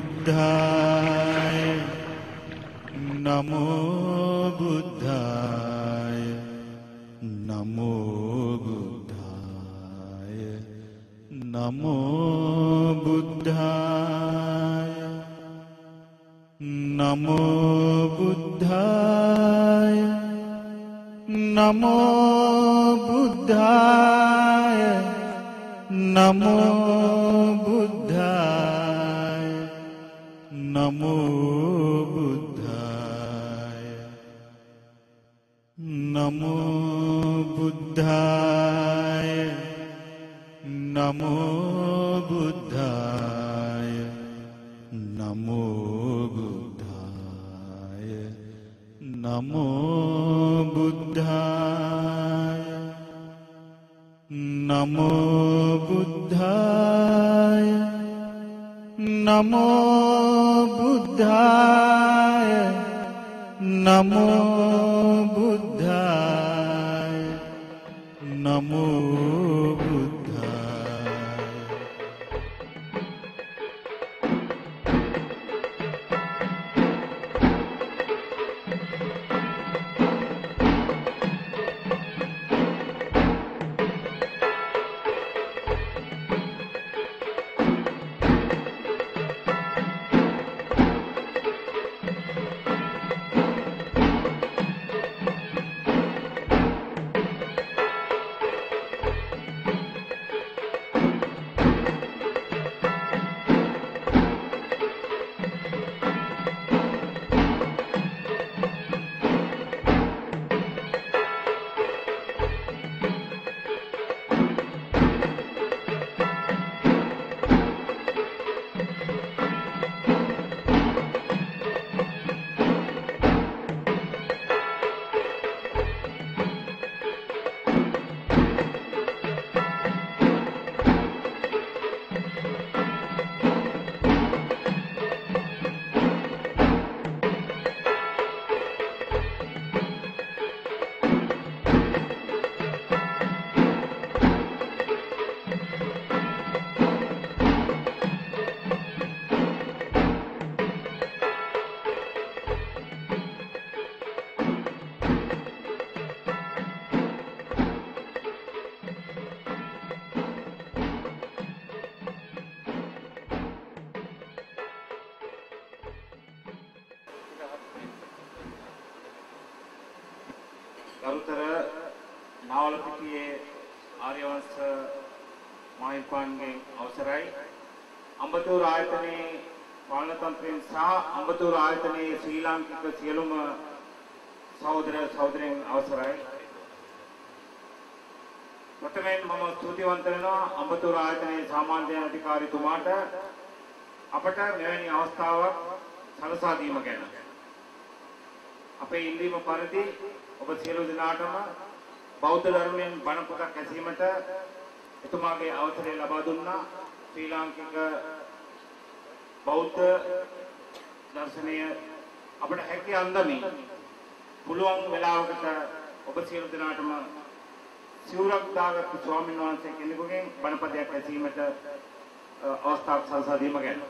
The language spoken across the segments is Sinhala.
බුද්ධාය නමෝ බුද්ධාය නමෝ බුද්ධාය නමෝ බුද්ධාය නමෝ බුද්ධාය නමෝ බුද්ධාය නමෝ බුද්ධාය නමෝ බුද්ධාය නමෝ බුද්ධාය නමෝ බුද්ධාය නමෝ බුද්ධාය නමෝ බුද්ධාය නමෝ බුද්ධාය නමෝ බුද්ධාය නමෝ බුද්ධාය නමෝ බුද්ධාය. ගරුතර නාවලපිටියේ ආර්යවංශ මාහිමිපාණන්ගෙන් අවසරයි. අම්බතූර ආයතනයේ පාලන තන්ත්‍රයෙන් සහ අම්බතූර ආයතනයේ ශ්‍රී ලාංකික සියලුම සහෝදර සහෝදරයන් අවසරයි. ප්‍රථමයෙන් මම ස්තුතිවන්ත වෙනවා අම්බතූර ආයතනයේ සාමාන්‍ය අධිකාරීතුමාට අපට මෙවැනි අවස්ථාවක් සලසා දීම ගැන. අපේ ඉල්ලීම පරිදි ඔබ සියලු දෙනාටම බෞද්ධ ධර්මයෙන් බණ පොතක් ඇසීමට එතුමාගේ අවසරය ලබා දුන්නා. ශ්‍රී ලාංකික බෞද්ධ දර්ශනය අපට හැකි අන්දමින් පුළුවන් වෙලාවකට ඔබ සියලු දෙනාටම සිවුරක් දාගත්තු ස්වාමීන් වහන්සේ කෙනෙකුගෙන් බණ පදයක් ඇසීමට අවස්ථාවක් සලසා දීම ගැන.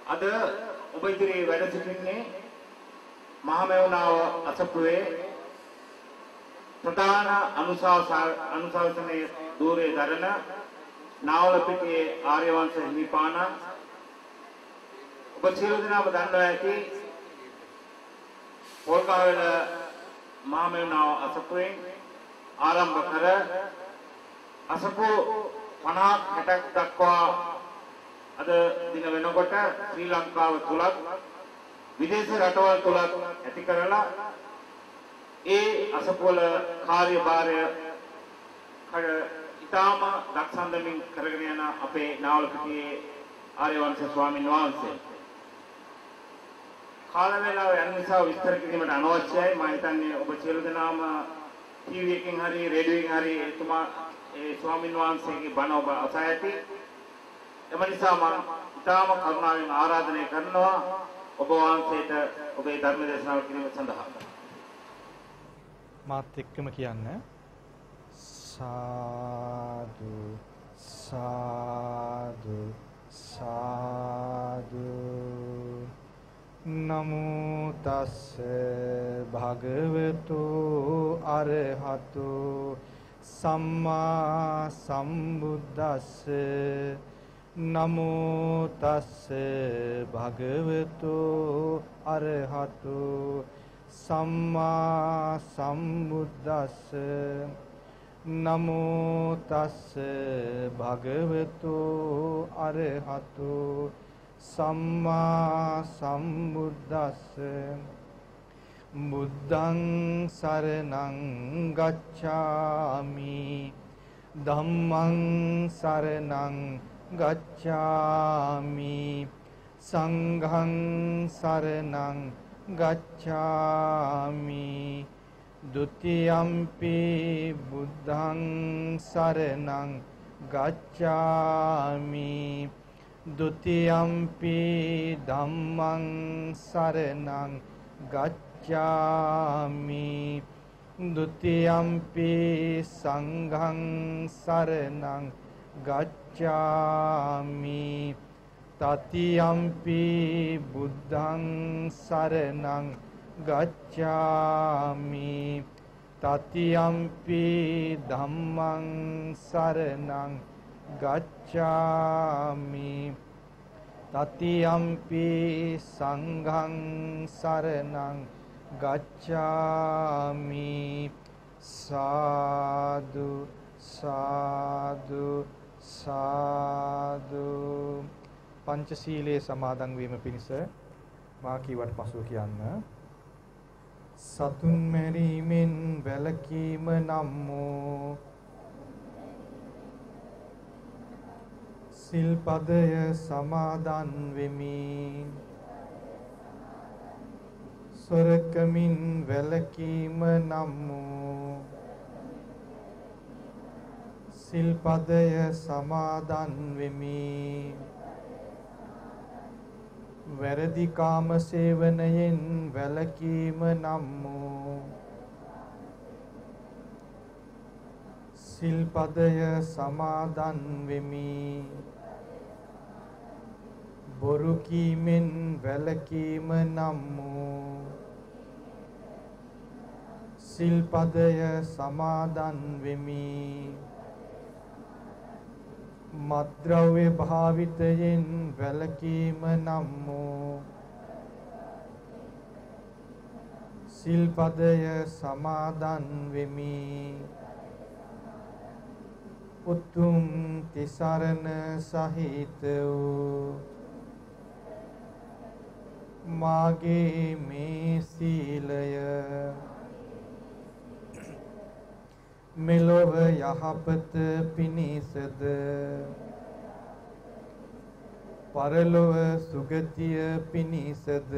අද ඔබ ඉදිරියේ වැඩ සිටින්නේ මහමෙවුනාව අසපුවේ ප්‍රධාන අනුශාසනයේ ධූරයේ දරන නාවලපිටියේ ආර්යවංශ හිමිපාණන්. ඔබ සියලු දෙනාම දන්නවා ඇති පොල්ගහවෙල මහමෙවුනාව අසපුවෙන් ආරම්භ කර අසපු 50ක් 60ක් දක්වා අද දින වෙනකොට ශ්‍රී ලංකාව තුලත් විදේශ රටවල් තුලත් ඇති කරලා ඒ අසපුවල කාර්යභාරය ඉතාම දක්ෂන්දමින් කරගෙන යන අපේ නාවලපිටියේ ආර්යවංශ ස්වාමීන් වහන්සේ. කාල වේලාව යන නිසා විස්තර කිරීමට අනවශ්‍යයි. මම හිතන්නේ ඔබ සියලු දෙනාම ටීවී එකෙන් හරි රේඩියෝ එකෙන් හරි එතුමා ඒ ස්වාමීන් වහන්සේගේ බණ ඔබ අසා ඇති. එම නිසා මම ඉතාම කරුණාවෙන් ආරාධනය කරනවා ඔබ වහන්සේට ඔබේ ධර්ම දේශනාව කිරීම සඳහා. මාත් එක්කම කියන්න. සාදු සාදු සාදු. නමෝ තස්ස භගවතු අරහතු සම්මා සම්බුද්දස්ස. නමෝ තස්ස භගවතු අරහතු සම්මා සම්බුද්දස්ස. නමෝ තස්ස භගවතු අරහතු සම්මා සම්බුද්දස්ස. බුද්ධං සරණං ගච්ඡාමි, ධම්මං සරණං ගච්ඡාමි, සංඝං සරණං ගච්ඡාමි. ဒ ුතියම්පි බුද්ධං සරණං ගච්ඡාමි, ဒ ුතියම්පි ධම්මං සරණං ගච්ඡාමි, ဒ ුතියම්පි සංඝං සරණං ගච්ඡාමි. තතියම්පි බුද්ධං සරණං ගච්ඡාමි, තතියම්පි ධම්මං සරණං ගච්ඡාමි, තතියම්පි සංඝං සරණං ගච්ඡාමි. සාදු සාදු සාදු. පංචශීලයේ සමාදන් වීම පිණිස මා කීවට පසුව කියන්න. සතුන් මැරීමෙන් වැළකීම නම් වූ සිල්පදය සමාදන් වෙමි. සොරකමින් වැළකීම නම් වූ සිල්පදය සමාදන් වෙමි. වැරදි කාම සේවනයෙන් වැළකීම නම් වූ සිල්පදය සමාදන් වෙමි. බොරු කීමෙන් වැළකීම නම් වූ සිල්පදය සමාදන් වෙමි. මත්ද්‍රව්‍ය භාවිතයෙන් වැළකීම නම් වූ සිල්පදය සමාදන් වෙමි. උතුම් තිසරණ සහිත වූ මාගේ මේ සීලය මෙලොව යහපත පිණිසද පරලොව සුගතිය පිණිසද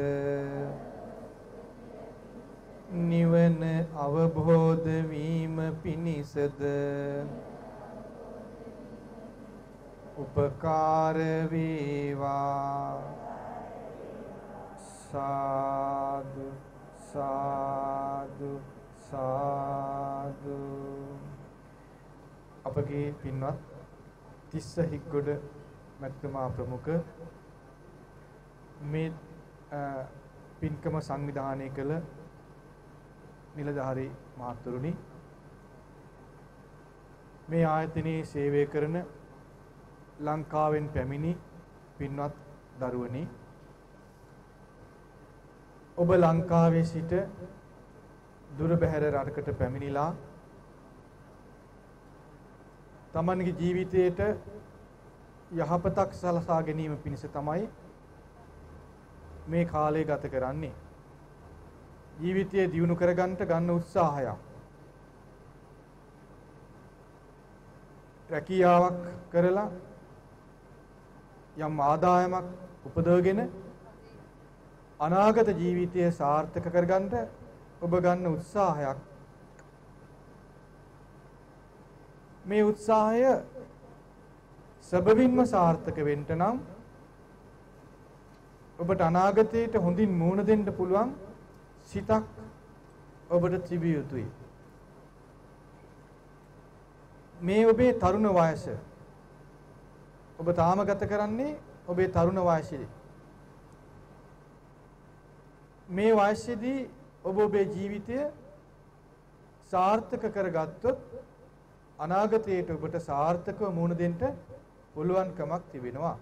නිවන අවබෝධ වීම පිණිසද උපකාර වේවා. සාදු සාදු සාදු. අපගේ පින්වත් තිස්ස හික්ගොඩ මැතිතුමා ප්‍රමුඛ මේ පින්කම සංවිධානය කළ නිලධාරී මහත්වරුනි, මේ ආයතනයේ සේවය කරන ලංකාවෙන් පැමිණි පින්වත් දරුවනි, ඔබ ලංකාවේ සිට දුර බැහැර රටකට පැමිණිලා තමන්ගේ ජීවිතයට යහපතක් සලසා ගැනීම පිණිස තමයි මේ කාලය ගත කරන්නේ. ජීවිතය දියුණු කරගන්නට ගන්න උත්සාහයක්, රැකියාවක් කරලා යම් ආදායමක් උපදවගෙන අනාගත ජීවිතය සාර්ථක කරගන්නට ඔබ ගන්න උත්සාහයක්. මේ උත්සාහය සැබවින්ම සාර්ථක වෙන්න නම් ඔබට අනාගතයට හොඳින් මුහුණ දෙන්න පුළුවන් සිතක් ඔබට තිබිය යුතුයි. මේ ඔබේ තරුණ වයස ඔබ තාම ගත කරන්නේ ඔබේ තරුණ වයසේදී. මේ වයසේදී ඔබ ඔබේ ජීවිතය සාර්ථක කරගත්තොත් අනාගතයට ඔබට සාර්ථකව මුහුණ දෙන්න පුළුවන්කමක් තිබෙනවා.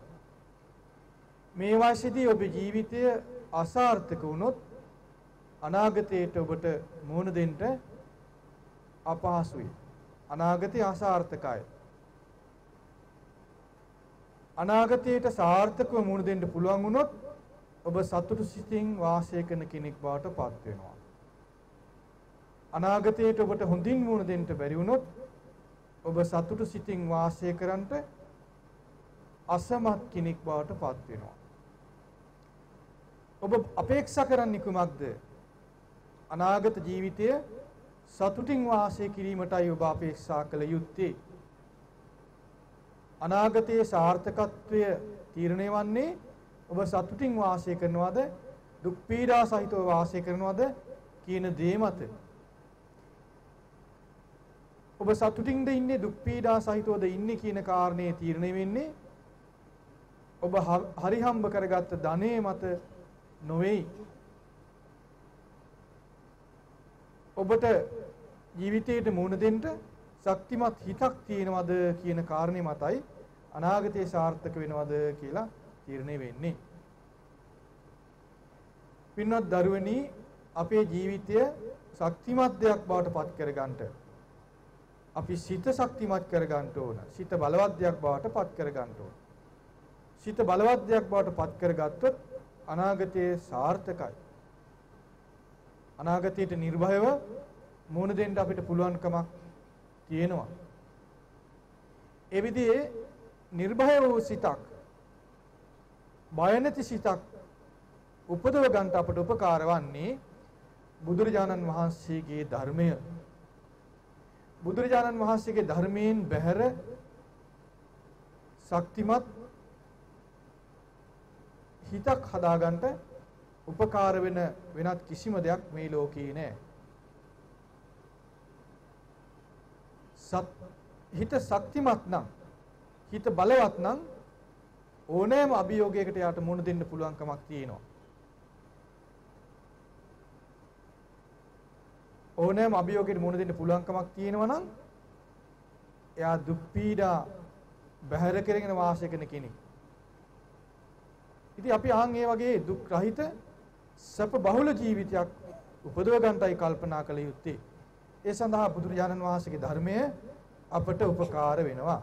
මේ වයසේදී ඔබේ ජීවිතය අසාර්ථක වුණොත් අනාගතයට ඔබට මුහුණ දෙන්න අපහසුයි. අනාගතය අසාර්ථකයි. අනාගතයට සාර්ථකව මුහුණ දෙන්න පුළුවන් වුණොත් ඔබ සතුටු සිතින් වාසය කරන කෙනෙක් බවට පත් වෙනවා. අනාගතයට ඔබට හොඳින් මුහුණ දෙන්න බැරි වුණොත් ඔබ සතුටු සිතින් වාසය කරන්නට අසමත් කෙනෙක් බවට පත් වෙනවා. ඔබ අපේක්ෂා කරන්නේ කුමක්ද? අනාගත ජීවිතය සතුටින් වාසය කිරීමටයි ඔබ අපේක්ෂා කළ යුත්තේ. අනාගතයේ සාර්ථකත්වය තීරණය වන්නේ ඔබ සතුටින් වාසය කරනවද, දුක් පීඩා සහිතව වාසය කරනවද කියන දේ මත. ඔබ සතුටින්ද ඉන්නේ, දුක් පීඩා සහිතවද ඉන්නේ කියන කාරණේ තීරණය වෙන්නේ ඔබ හරි හම්බ කරගත්ත ධනය මත නොවේයි. ඔබට ජීවිතයට මුහුණ දෙන්න ශක්තිමත් හිතක් තියෙනවද කියන කාරණේ මතයි අනාගතේ සාර්ථක වෙනවද කියලා තීරණය වෙන්නේ. පින්වත් දරුවනි, අපේ ජීවිතය ශක්තිමත් දෙයක් බවට පත් කරගන්නට අපි සිත ශක්තිමත් කරගන්න ඕන. සිත බලවත් දෙයක් බවට පත් කරගන්න ඕන. සිත බලවත් දෙයක් බවට පත් කරගත්තොත් අනාගතයේ සාර්ථකයි. අනාගතයට නිර්භයව මුහුණ දෙන්න අපිට පුළුවන්කමක් තියෙනවා. ඒ විදිහේ නිර්භය වූ සිතක්, බය නැති සිතක් උපදව ගන්නට අපට උපකාර වන්නේ බුදුරජාණන් වහන්සේගේ ධර්මය. බුදුරජාණන් වහන්සේගේ ධර්මයෙන් බැහැර ශක්තිමත් හිතක් හදාගන්නට උපකාර වෙන වෙනත් කිසිම දෙයක් මේ ලෝකේ නෑ. හිත ශක්තිමත් නම්, හිත බලවත් නම් ඕනෑම අභියෝගයකට යාට මුහුණ දෙන්න පුළුවන්කමක් තියෙනවා. ඕනෑම අභියෝගයකට මුහුණ දෙන්න පුළුවන්කමක් තියෙනවා නම් එයා දුක් පීඩා බැහැර කරගෙන වාසය කරන කෙනෙක්. ඉතින් අපි අහන් ඒ වගේ දුක් රහිත සැප බහුල ජීවිතයක් උපදව ගන්නටයි කල්පනා කළ යුත්තේ. ඒ සඳහා බුදුරජාණන් වහන්සේගේ ධර්මය අපට උපකාර වෙනවා.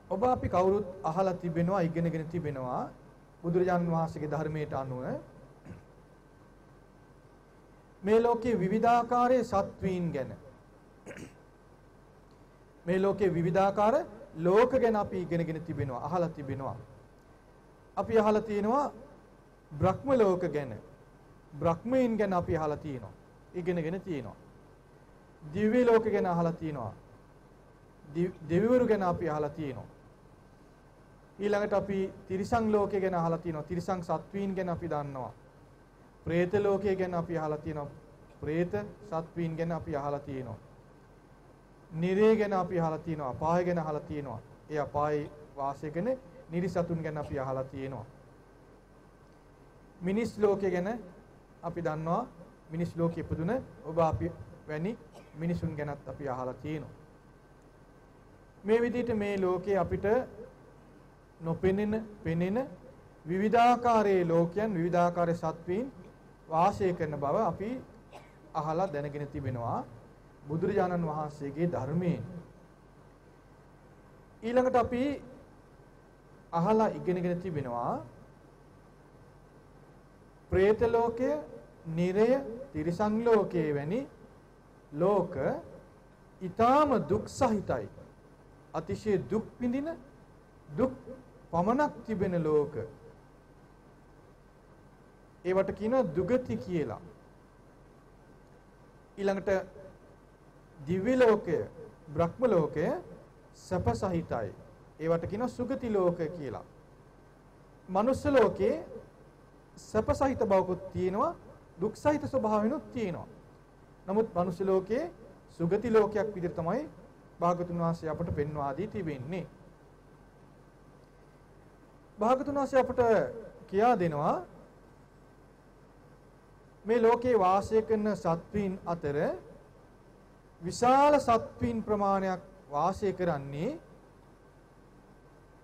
ඔබ අපි කවුරුත් අහලා තිබෙනවා, ඉගෙනගෙන තිබෙනවා බුදුරජාණන් වහන්සේගේ ධර්මයට අනුව මේ ලෝකයේ විවිධාකාරයේ සත්වීන් ගැන, මේ ලෝකයේ විවිධාකාර ලෝක ගැන අපි ඉගෙනගෙන තිබෙනවා, අහලා තිබෙනවා. අපි අහලා තියෙනවා බ්‍රහ්ම ලෝක ගැන, බ්‍රහ්මයන් ගැන අපි අහලා තියෙනවා, ඉගෙනගෙන තියෙනවා. දිව්‍ය ලෝක ගැන අහලා තියෙනවා, දෙවිවරු ගැන අපි අහලා තියෙනවා. ඊළඟට අපි තිරිසන් ලෝකය ගැන අහලා තියෙනවා, තිරිසන් සත්වීන් ගැන අපි දන්නවා. ප්‍රේත ලෝකය ගැන අපි අහලා තියෙනවා, ප්‍රේත සත්වීන් ගැන අපි අහලා තියෙනවා. නිරය ගැන අපි අහලා තියෙනවා, අපාය ගැන අහලා තියෙනවා. ඒ අපායේ වාසය කරන නිරිසතුන් ගැන අපි අහලා තියෙනවා. මිනිස් ලෝකය ගැන අපි දන්නවා. මිනිස් ලෝකෙ ඉපදුන ඔබ අපි වැනි මිනිසුන් ගැනත් අපි අහලා තියෙනවා. මේ විදිහට මේ ලෝකේ අපිට නොපෙනෙන පෙනෙන විවිධාකාරයේ ලෝකයන්, විවිධාකාරයේ සත්වීන් වාසය කරන බව අපි අහලා දැනගෙන තිබෙනවා බුදුරජාණන් වහන්සේගේ ධර්මයෙන්. ඊළඟට අපි අහලා ඉගෙනගෙන තිබෙනවා ප්‍රේත ලෝකය, නිරය, තිරිසන් ලෝකය වැනි ලෝක ඊටාම දුක් සහිතයි. අතිශය දුක් විඳින, දුක් පමණක් තිබෙන ලෝක. ඒවට කියනවා දුගති කියලා. ඊළඟට දිව්‍ය ලෝකය, බ්‍රහ්ම ලෝකය සැප සහිතයි. ඒවට කියනවා සුගති ලෝක කියලා. මනුස්ස ලෝකේ සැප සහිත බවකුත් තියෙනවා, දුක් සහිත ස්වභාවයනුත් තියෙනවා. නමුත් මනුස්ස ලෝකයේ සුගති ලෝකයක් විදිහට තමයි භාගතුන් වහන්සේ අපට පෙන්වා දී තිබෙන්නේ. භාගතුන් වහන්සේ අපට කියා දෙනවා මේ ලෝකේ වාසය කරන සත්වීන් අතර විශාල සත්වීන් ප්‍රමාණයක් වාසය කරන්නේ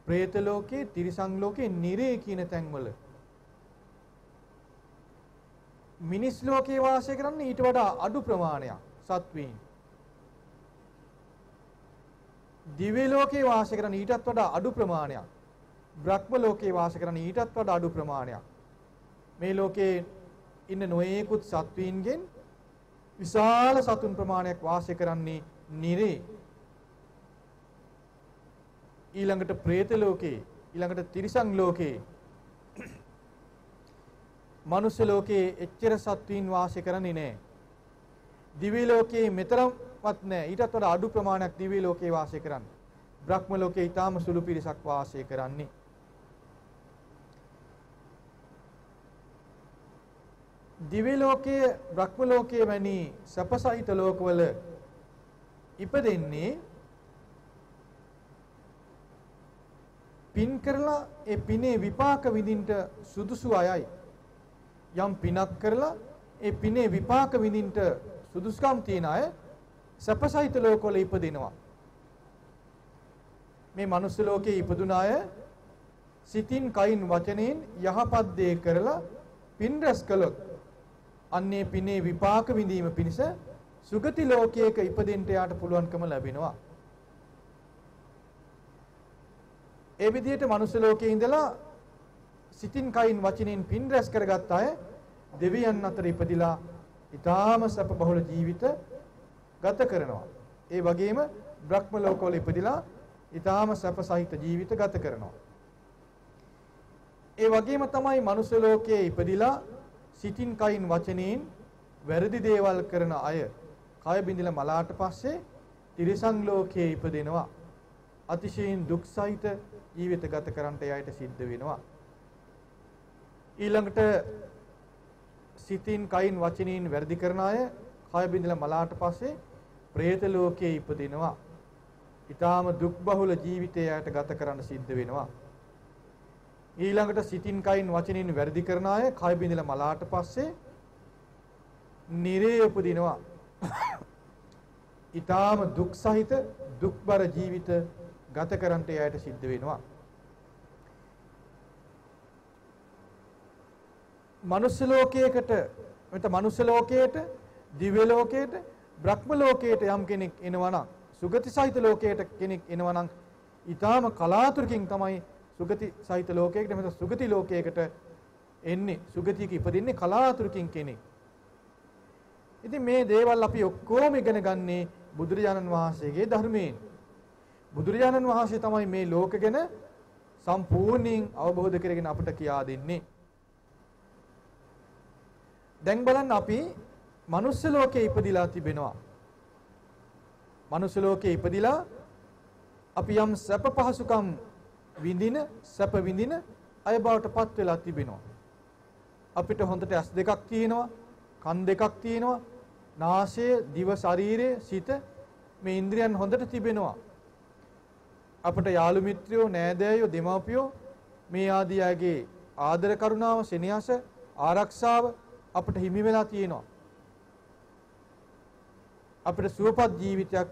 ප්‍රේත ලෝකේ, තිරිසන් ලෝකේ, නිරේ කියන තැන්වල. මිනිස් ලෝකේ වාසය කරන්නේ ඊට වඩා අඩු ප්‍රමාණයක් සත්වීන්. දිව්‍ය ලෝකේ වාසය කරන්නේ ඊටත් වඩා අඩු ප්‍රමාණයක්. බ්‍රහ්ම ලෝකේ වාසය කරන්නේ ඊටත් වඩා අඩු ප්‍රමාණයක්. මේ ලෝකේ ඉන්න නොයේකුත් සත්වීන්ගෙන් විශාල සතුන් ප්‍රමාණයක් වාසය කරන්නේ නිරේ. ඊළඟට ප්‍රේත ලෝකේ, ඊළඟට තිරිසන් ලෝකේ, මනුෂ්‍ය ලෝකේ එච්චර සත්වීන් වාසය කරන්නේ නැහැ. දිව්‍ය ලෝකේ මෙතරම්වත් නැහැ. ඊටත් වඩා අඩු ප්‍රමාණයක් දිව්‍ය ලෝකේ වාසය කරන්නේ. බ්‍රහ්ම ලෝකේ ඊටාම සුළු පිරිසක් වාසය කරන්නේ. දිව්‍ය ලෝකයේ, බ්‍රහ්ම ලෝකයේ වැනි සැපසහිත ලෝකවල ඉපදෙන්නේ පින් කරලා ඒ පිනේ විපාක විඳින්න සුදුසු අයයි. යම් පිනක් කරලා ඒ පිනේ විපාක විඳින්න සුදුසුකම් තියෙන අය සැපසහිත ලෝකවල ඉපදිනවා. මේ මනුස්ස ලෝකයේ ඉපදුන අය සිතින්, කයින්, වචනයෙන් යහපත් දේ කරලා පින් රැස් කළොත් අන්නේ පිනේ විපාක විඳීම පිණිස සුගති ලෝකයක ඉපදෙන්න යාට පුළුවන්කම ලැබෙනවා. ඒ විදිහට මනුස්ස ලෝකයේ ඉඳලා සිතින්, කයින්, වචනෙන් පින් රැස් කරගත් අය දෙවියන් අතර ඉපදිලා ඊටාම සැප බහුල ජීවිත ගත කරනවා. ඒ වගේම බ්‍රහ්ම ලෝකවල ඉපදිලා ඊටාම සැප සහිත ජීවිත ගත කරනවා. ඒ වගේම තමයි මනුස්ස ලෝකයේ ඉපදිලා සිතින්, කයින්, වචනෙන් වැරදි දේවල් කරන අය කය බිඳිලා මලාට පස්සේ තිරිසන් ලෝකයේ ඉපදෙනවා. අතිශයින් දුක් සහිත ජීවිත ගත කරන්නට ඒ අයට සිද්ධ වෙනවා. ඊළඟට සිතින්, කයින්, වචනෙන් වැරදි කරන අය කය බිඳිලා මලාට පස්සේ പ്രേත ලෝකයේ ඉපදිනවා. ඊටාම දුක් බහුල ජීවිතය අයට ගත කරන්න සිද්ධ වෙනවා. ඊළඟට සිතින්, කයින්, වචනෙන් වැරදි කරන අය කය බිඳිලා මලාට පස්සේ නිරේ උපදිනවා. ඊටාම දුක් සහිත දුක්බර ජීවිත ගත කරන්නට ඒ අයට සිද්ධ වෙනවා. මනුස්ස ලෝකයකට, නැත්නම් මනුස්ස ලෝකයට, දිව්‍ය ලෝකයට, බ්‍රහ්ම ලෝකයට යම් කෙනෙක් එනවා නම්, සුගති සහිත ලෝකයට කෙනෙක් එනවා නම් ඊටාම කලාතුරකින් තමයි සුගති සහිත ලෝකයකට, නැත්නම් සුගති ලෝකයකට එන්නේ. සුගතියක ඉපදින්නේ කලාතුරකින් කෙනෙක්. ඉතින් මේ දේවල් අපි ඔක්කොම ඉගෙන ගන්නේ බුදුරජාණන් වහන්සේගේ ධර්මයෙන්. බුදුරජාණන් වහන්සේ තමයි මේ ලෝක ගැන සම්පූර්ණයෙන් අවබෝධ කරගෙන අපට කියා දෙන්නේ. දැන් බලන්න අපි මනුස්ස ලෝකේ ඉපදිලා තිබෙනවා. මනුස්ස ලෝකේ ඉපදිලා අපි යම් සැප පහසුකම් විඳින, සැප විඳින අය බවට පත් වෙලා තිබෙනවා. අපිට හොඳට ඇස් දෙකක් තියෙනවා, කන් දෙකක් තියෙනවා, නාසය, දිව, ශරීරය, සිත මේ ඉන්ද්‍රියන් හොඳට තිබෙනවා. අපට යාළු මිත්‍රයෝ, නෑදෑයෝ, දෙමාපියෝ මේ ආදී අයගේ ආදර කරුණාව, සෙනෙහස, ආරක්ෂාව අපට හිමි වෙලා තියෙනවා. අපිට සුවපත් ජීවිතයක්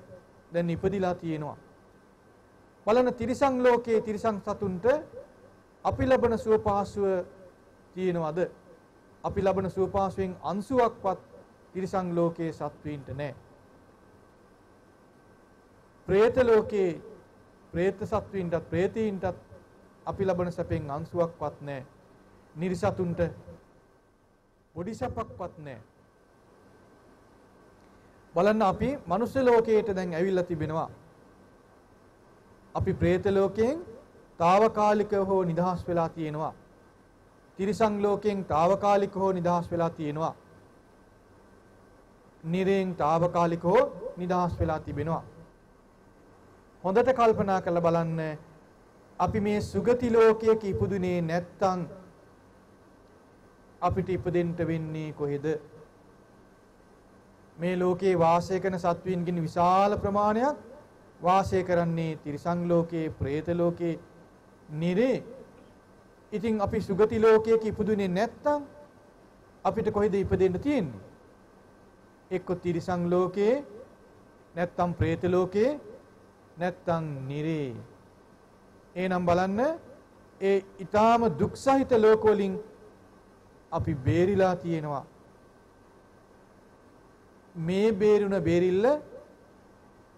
දැන් ඉපදිලා තියෙනවා. බලන්න තිරිසන් ලෝකයේ තිරිසන් සතුන්ට අපි ලබන සුව පහසුව තියෙනවද? අපි ලබන සුව පහසුවෙන් අංශුවක්වත් තිරිසන් ලෝකයේ සත්වීන්ට නෑ. പ്രേත ලෝකයේ പ്രേත සත්වීන්ටත් പ്രേතීන්ටත් අපි ලබන සැපෙන් අංශුවක්වත් නෑ. නිරිසතුන්ට පොඩි සැපක්වත් නෑ. බලන්න අපි මනුස්ස ලෝකයට දැන් ඇවිල්ලා තිබෙනවා. අපි പ്രേත ලෝකයෙන් తాවකාලිකව හෝ නිදහස් වෙලා තියෙනවා. තිරිසන් ලෝකයෙන් తాවකාලිකව හෝ නිදහස් වෙලා තියෙනවා. නිරයෙන් తాවකාලිකව හෝ නිදහස් වෙලා තිබෙනවා. හොඳට කල්පනා කරලා බලන්න, අපි මේ සුගති ලෝකයක ඉපදුනේ නැත්තම් අපිට ඉපදෙන්න වෙන්නේ කොහෙද? මේ ලෝකේ වාසය කරන සත්වයින්ගෙන් විශාල ප්‍රමාණයක් වාසය කරන්නේ තිරිසන් ලෝකේ, പ്രേත ලෝකේ, නිරේ. ඉතින් අපි සුගති ලෝකයක ඉපදුනේ නැත්තම් අපිට කොහෙද ඉපදෙන්න තියෙන්නේ? එක්ක තිරිසන් ලෝකේ, නැත්තම් പ്രേත ලෝකේ, නැත්තම් නිරේ. එහෙනම් බලන්න ඒ ඊටාම දුක් සහිත ලෝක වලින් අපි බේරිලා තියෙනවා. මේ බේරුණ බේරිල්ල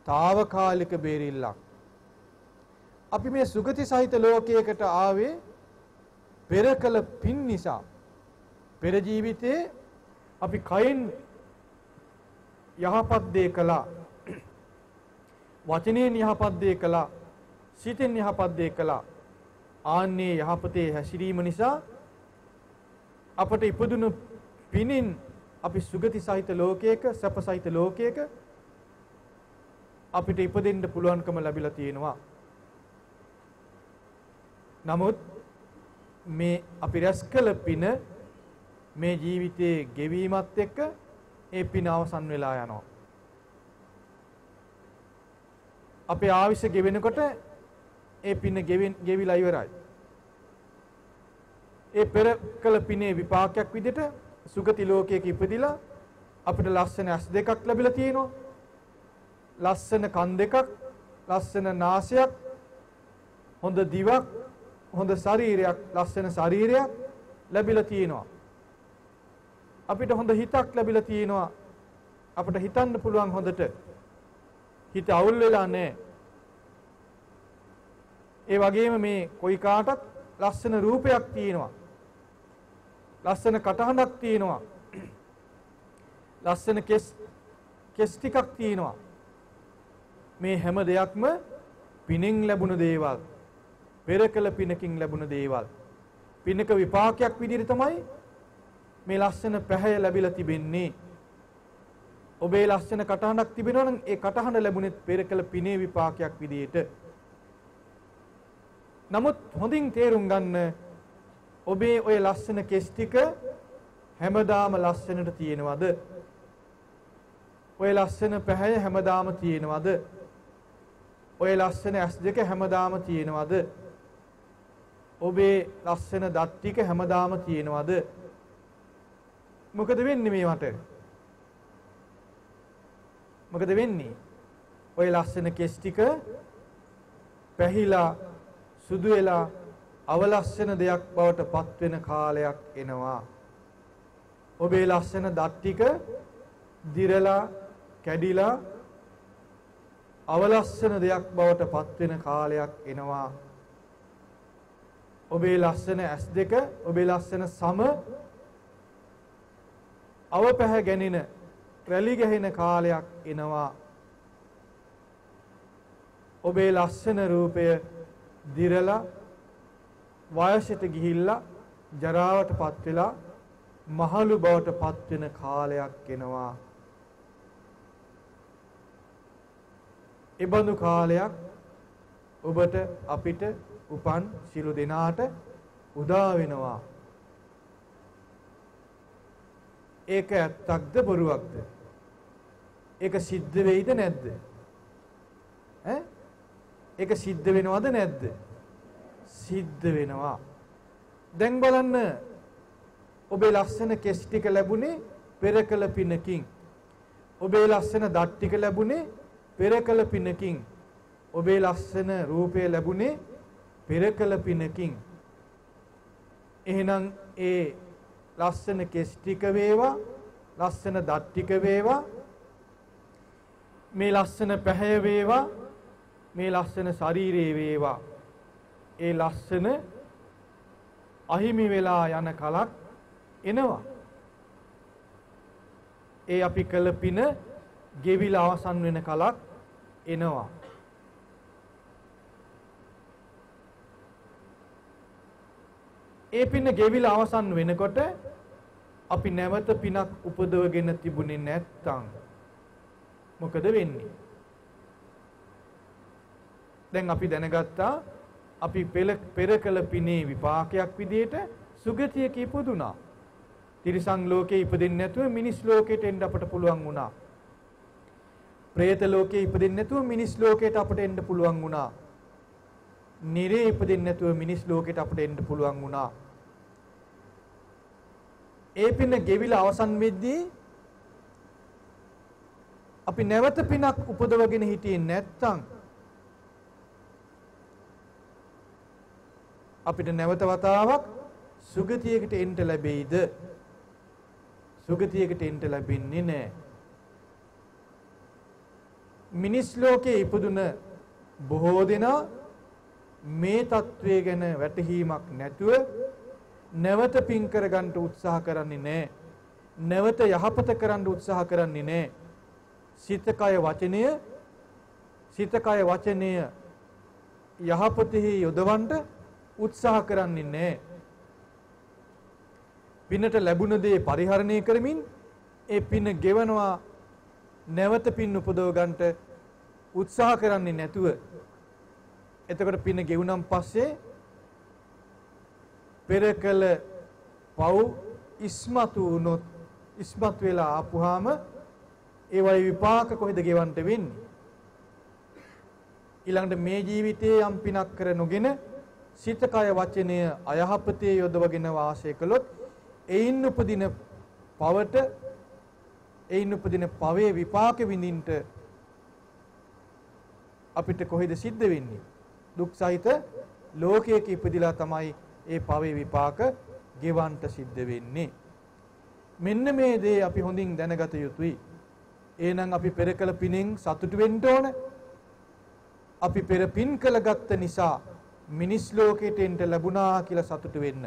තාවකාලික බේරිල්ලක්. අපි මේ සුගති සහිත ලෝකයකට ආවේ පෙර කළ පින් නිසා. පෙර ජීවිතේ අපි කයෙන් යහපත් දේ කළා, වචනයෙන් යහපත් දේ කළා, සිතෙන් යහපත් දේ කළා. ආන්නේ යහපතේ හැසිරීම නිසා අපට ඉපදුණු පිනින් අපි සුගති සහිත ලෝකයක, සැප සහිත ලෝකයක අපිට ඉපදෙන්න පුළුවන්කම ලැබිලා තියෙනවා. නමුත් මේ අපි රැස් කළ පින මේ ජීවිතයේ ගෙවීමත් එක්ක ඒ පින අවසන් වෙලා යනවා. අපේ ආයුෂ ගෙවෙනකොට ඒ පින ගෙවිලා ඉවරයි. ඒ පෙර කළ පිනේ විපාකයක් විදිහට සුගති ලෝකයක ඉපදිලා අපිට ලස්සන ඇස් දෙකක් ලැබිලා තියෙනවා. ලස්සන කන් දෙකක්, ලස්සන නාසයක්, හොඳ දිවක්, හොඳ ශරීරයක්, ලස්සන ශරීරයක් ලැබිලා තියෙනවා. අපිට හොඳ හිතක් ලැබිලා තියෙනවා. අපිට හිතන්න පුළුවන් හොඳට. හිත අවුල් වෙලා නැහැ. ඒ වගේම මේ කොයි කාටත් ලස්සන රූපයක් තියෙනවා. ලස්සන කටහඬක් තියෙනවා. ලස්සන කෙස් ටිකක් තියෙනවා. මේ හැම දෙයක්ම පිනෙන් ලැබුණ දේවල්. පෙර කළ පිනකින් ලැබුණ දේවල්. පිනක විපාකයක් විදිහට තමයි මේ ලස්සන පැහැය ලැබිලා තිබෙන්නේ. ඔබේ ලස්සන කටහඬක් තිබෙනවා නම් ඒ කටහඬ ලැබුණෙත් පෙර කළ පිනේ විපාකයක් විදිහට. නමුත් හොඳින් තේරුම් ගන්න, ඔබේ ඔය ලස්සන කෙස් ටික හැමදාම ලස්සනට තියෙනවද? ඔය ලස්සන පැහැය හැමදාම තියෙනවද? ඔය ලස්සන ඇස් දෙක හැමදාම තියෙනවද? ඔබේ ලස්සන දත් ටික හැමදාම තියෙනවද? මොකද වෙන්නේ මේවට? මොකද වෙන්නේ? ඔය ලස්සන කෙස් ටික පැහිලා සුදු වෙලා අවලස්සන දෙයක් බවට පත් වෙන කාලයක් එනවා. ඔබේ ලස්සන දත් ටික දිරලා කැඩිලා අවලස්සන දෙයක් බවට පත් වෙන කාලයක් එනවා. ඔබේ ලස්සන ඇස් දෙක, ඔබේ ලස්සන සම අවපැහැ ගැනින, රැලි ගැහෙන කාලයක් එනවා. ඔබේ ලස්සන රූපය දිරලා වයසට ගිහිල්ලා ජරාවට පත් වෙලා මහලු බවට පත් වෙන කාලයක් එනවා. එබඳු කාලයක් ඔබට අපිට උපන් සියලු දෙනාට උදා වෙනවා. ඒක ඇත්තක්ද බොරුවක්ද? ඒක සිද්ධ වෙයිද නැද්ද? ඈ? ඒක සිද්ධ වෙනවද නැද්ද? සිද්ධ වෙනවා. දැන් බලන්න, ඔබේ ලස්සන කෙස් ටික ලැබුණේ පෙර කළ පිනකින්. ඔබේ ලස්සන දත් ටික ලැබුණේ පෙර කළ පිනකින්. ඔබේ ලස්සන රූපය ලැබුණේ පෙර කළ පිනකින්. එහෙනම් ඒ ලස්සන කෙස් ටික වේවා, ලස්සන දත් ටික වේවා, මේ ලස්සන පැහැය වේවා, මේ ලස්සන ශරීරේ වේවා, ඒ ලස්සන අහිමි වෙලා යන කලක් එනවා. ඒ අපි කළ පින ගෙවිලා අවසන් වෙන කලක් එනවා. ඒ පින ගෙවිලා අවසන් වෙනකොට අපි නැවත පිනක් උපදවගෙන තිබුණේ නැත්තම් මොකද වෙන්නේ? දැන් අපි දැනගත්තා අපි පෙර කළ පිනේ විපාකයක් විදියට සුගතියක ඉපදුනා. තිරිසන් ලෝකේ ඉපදෙන්නේ නැතුව මිනිස් ලෝකෙට එන්න අපට පුළුවන් වුණා. ප්‍රේත ලෝකේ ඉපදෙන්නේ නැතුව මිනිස් ලෝකයට අපට එන්න පුළුවන් වුණා. නිරේ ඉපදෙන්නේ නැතුව මිනිස් ලෝකයට අපට එන්න පුළුවන් වුණා. ඒ පින ගෙවිලා අවසන් වෙද්දී අපි නැවත පිනක් උපදවගෙන හිටියේ නැත්තම් අපිට නැවත වතාවක් සුගතියකට එන්න ලැබෙයිද? සුගතියකට එන්න ලැබෙන්නේ නැහැ. මිනිස් ලෝකයේ ඉපදුන බොහෝ දෙනා මේ තත්වය ගැන වැටහීමක් නැතුව නැවත පින් කරගන්න උත්සාහ කරන්නේ නැහැ. නැවත යහපත කරන්න උත්සාහ කරන්නේ නැහැ. සිත කය වචනය, සිත කය වචනය යහපතෙහි යොදවන්න උත්සාහ කරන්නේ නැහැ. පිනට ලැබුණ දේ පරිහරණය කරමින් ඒ පින ගෙවනවා, නැවත පින් උපදව ගන්නට උත්සාහ කරන්නේ නැතුව. එතකොට පින ගෙවුනම් පස්සේ පෙර කළ පව් ඉස්මතු වුණොත්, ඉස්මතු වෙලා ආපුහාම ඒ වගේ විපාක කොහෙද ගෙවන්න වෙන්නේ? ඊළඟට මේ ජීවිතයේ යම් පිනක් කර නොගෙන සිත කය වචනය අයහපතේ යොදවගෙන වාසය කළොත් එයින් උපදින පවට, එයින් උපදින පවේ විපාක විඳින්න අපිට කොහෙද සිද්ධ වෙන්නේ? දුක් සහිත ලෝකයක ඉපදිලා තමයි ඒ පවේ විපාක ගෙවන්න සිද්ධ වෙන්නේ. මෙන්න මේ දේ අපි හොඳින් දැනගත යුතුයි. එහෙනම් අපි පෙර කළ පිනෙන් සතුටු වෙන්න ඕන. අපි පෙර පින් කළ ගත්ත නිසා මිනිස් ලෝකයට එන්න ලැබුණා කියලා සතුටු වෙන්න.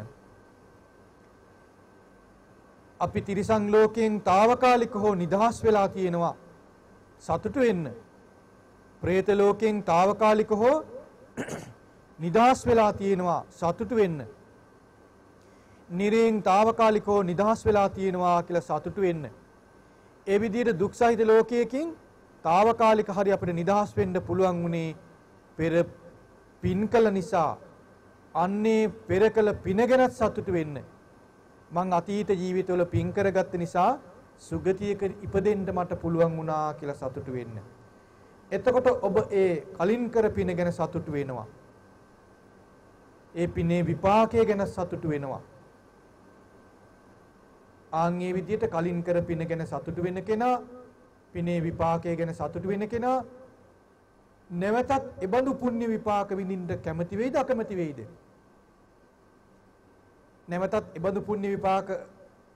අපි තිරිසන් ලෝකයෙන් තාවකාලික හෝ නිදහස් වෙලා තියෙනවා, සතුටු වෙන්න. പ്രേත ලෝකයෙන් තාවකාලික හෝ නිදහස් වෙලා තියෙනවා, සතුටු වෙන්න. නිරයෙන් තාවකාලික හෝ නිදහස් වෙලා තියෙනවා කියලා සතුටු වෙන්න. ඒ විදිහට දුක් සහිත ලෝකයකින් තාවකාලික හරි අපිට නිදහස් වෙන්න පුළුවන් වුණේ පෙර පින් කළ නිසා. අන්නේ පෙර කළ පින ගැනත් සතුටු වෙන්න. මං අතීත ජීවිතවල පින් කරගත්ත නිසා සුගතියක ඉපදෙන්න මට පුළුවන් වුණා කියලා සතුටු වෙන්න. එතකොට ඔබ ඒ කලින් කර පින ගැන සතුටු වෙනවා. ඒ පිනේ විපාකය ගැන සතුටු වෙනවා. ආන් ඒ විදිහට කලින් කර පින ගැන සතුටු වෙන කෙනා, පිනේ විපාකය ගැන සතුටු වෙන කෙනා නැවතත් එබඳු පුණ්‍ය විපාක විඳින්න කැමති වෙයිද අකමැති වෙයිද? නැවතත් එබඳු පුණ්‍ය විපාක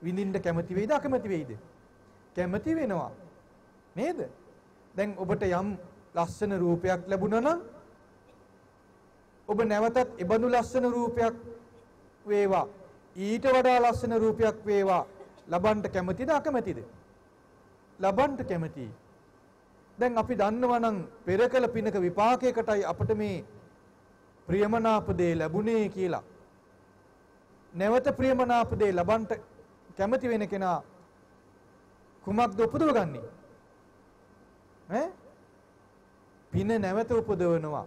විඳින්න කැමති වෙයිද අකමැති වෙයිද? කැමති වෙනවා නේද? දැන් ඔබට යම් ලස්සන රූපයක් ලැබුණා නම් ඔබ නැවතත් එබඳු ලස්සන රූපයක් වේවා, ඊට වඩා ලස්සන රූපයක් වේවා ලබන්න කැමතිද අකමැතිද? ලබන්න කැමතියි. දැන් අපි දන්නවා නම් පෙර කළ පිනක විපාකයකටයි අපට මේ ප්‍රියමනාප දේ ලැබුණේ කියලා. නැවත ප්‍රියමනාප දේ ලබන්න කැමති වෙන කෙනා කුමක්ද උපදවගන්නේ? ඈ පින නැවත උපදවනවා.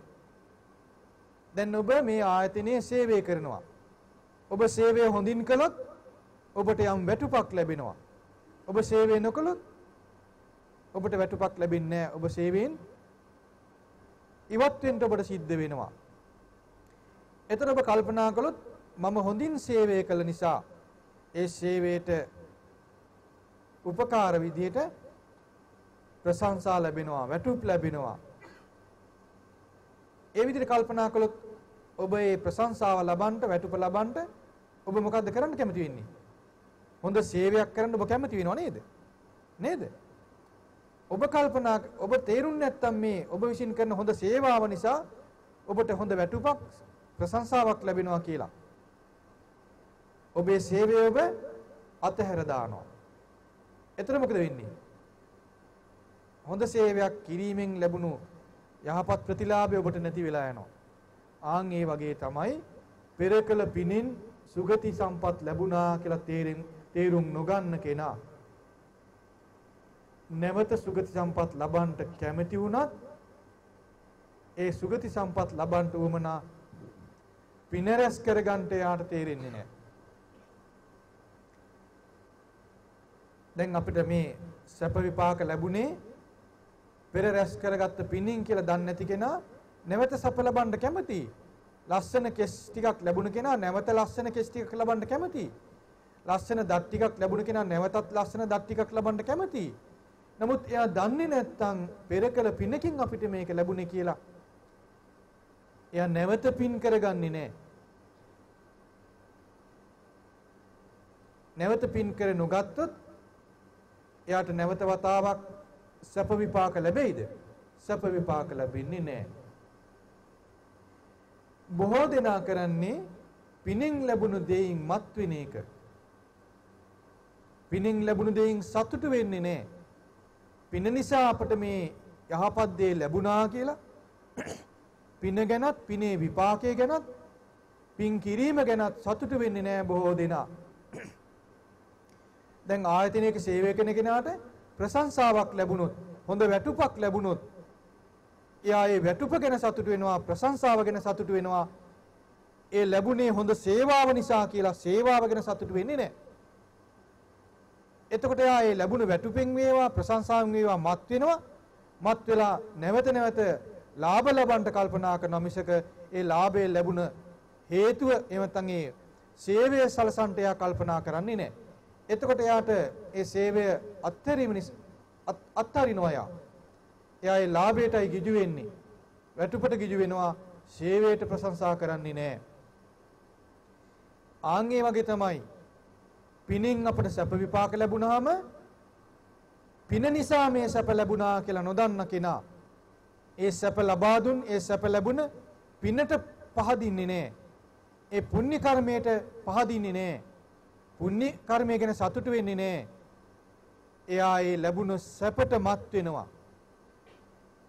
දැන් ඔබ මේ ආයතනයේ සේවය කරනවා. ඔබ සේවය හොඳින් කළොත් ඔබට යම් වැටුපක් ලැබෙනවා. ඔබ සේවය නොකළොත් ඔබට වැටුපක් ලැබෙන්නේ නැහැ. ඔබ සේවයෙන් ඉවත් වෙන්න ඔබට සිද්ධ වෙනවා. එතන ඔබ කල්පනා කළොත් මම හොඳින් සේවය කළ නිසා ඒ සේවයට උපකාර විදියට ප්‍රශංසා ලැබෙනවා, වැටුප් ලැබෙනවා. ඒ විදිහට කල්පනා කළොත් ඔබ ඒ ප්‍රශංසාව ලබන්න, වැටුප ලබන්න ඔබ මොකද්ද කරන්න කැමති වෙන්නේ? හොඳ සේවයක් කරන්න ඔබ කැමති වෙනව නේද? නේද? ඔබ කල්පනා, ඔබ තේරුම් නැත්තම් මේ ඔබ විසින් කරන හොඳ සේවාව නිසා ඔබට හොඳ වැටුපක්, ප්‍රශංසාවක් ලැබෙනවා කියලා. ඔබේ සේවය ඔබ අතහැර දානවා. එතන මොකද වෙන්නේ? හොඳ සේවයක් කිරීමෙන් ලැබුණු යහපත් ප්‍රතිලාභය ඔබට නැති වෙලා යනවා. ආන් ඒ වගේ තමයි පෙර කළ පිනින් සුගති සම්පත් ලැබුණා කියලා තේරුම් නොගන්න කෙනා නැවත සුගති සම්පත් ලබන්නට කැමති වුණත් ඒ සුගති සම්පත් ලබන්නට උවමනා පින රැස් කරගන්නට යාට තේරෙන්නේ නැහැ. දැන් අපිට මේ සැප විපාක ලැබුණේ පෙර රැස් කරගත්ත පිනින් කියලා දන්නේ නැති කෙනා නැවත සැප ලබන්න කැමතියි. ලස්සන කෙස් ටිකක් ලැබුණ කෙනා නැවත ලස්සන කෙස් ටිකක් ලබන්න කැමතියි. ලස්සන දත් ටිකක් ලැබුණ කෙනා නැවතත් ලස්සන දත් ටිකක් ලබන්න කැමතියි. නමුත් එයා දන්නේ නැත්නම් පෙර කළ පිනකින් අපිට මේක ලැබුණේ කියලා. එයා නැවත පින් කරගන්නේ නැහැ. නැවත පින් කර නොගත්තොත් එයාට නැවත වතාවක් සැප විපාක ලැබෙයිද? සැප විපාක ලැබෙන්නේ නැහැ. බොහෝ දෙනා කරන්නේ පිනෙන් ලැබුණු දෙයින් මත් වෙන එක. පිනෙන් ලැබුණු දෙයින් සතුටු වෙන්නේ නැහැ. පින නිසා අපට මේ යහපත් දේ ලැබුණා කියලා පින ගැනත් පිනේ විපාකය ගැනත් පින් කිරීම ගැනත් සතුටු වෙන්නේ නැහැ බොහෝ දෙනා. දැන් ආයතනයක සේවය කරන කෙනාට ප්‍රශංසාවක් ලැබුණොත්, හොඳ වැටුපක් ලැබුණොත්, එයා ඒ වැටුප ගැන සතුටු වෙනවා, ප්‍රශංසාව ගැන සතුටු වෙනවා. ඒ ලැබුණේ හොඳ සේවාව නිසා කියලා සේවාව ගැන සතුටු වෙන්නේ නැහැ. එතකොට එයා ඒ ලැබුණු වැටුපෙන් වේවා ප්‍රශංසාවෙන් වේවා මත් වෙනවා. මත් වෙලා නැවත නැවත ලාභ ලබන්න කල්පනා කරනවා මිසක ඒ ලාභය ලැබුණ හේතුව එහෙම නැත්නම් ඒ සේවය සලසන්ට එයා කල්පනා කරන්නේ නැහැ. එතකොට එයාට ඒ සේවය අත්හැරීම නිසා අත්හරිනවා එයා. එයා ඒ ලාභයටයි ගිජු වෙන්නේ. වැටුපට ගිජු වෙනවා, සේවයට ප්‍රශංසා කරන්නේ නැහැ. ආන් ඒ වගේ තමයි පිනින් අපට සැප විපාක ලැබුණාම පින නිසා මේ සැප ලැබුණා කියලා නොදන්න කෙනා ඒ සැප ලබා දුන් ඒ සැප ලැබුණ පිනට පහදින්නේ නැහැ. ඒ පුණ්‍ය කර්මයට පහදින්නේ නැහැ. පුණ්‍ය කර්මය ගැන සතුටු වෙන්නේ නැහැ. එයා ඒ ලැබුණ සැපට මත් වෙනවා.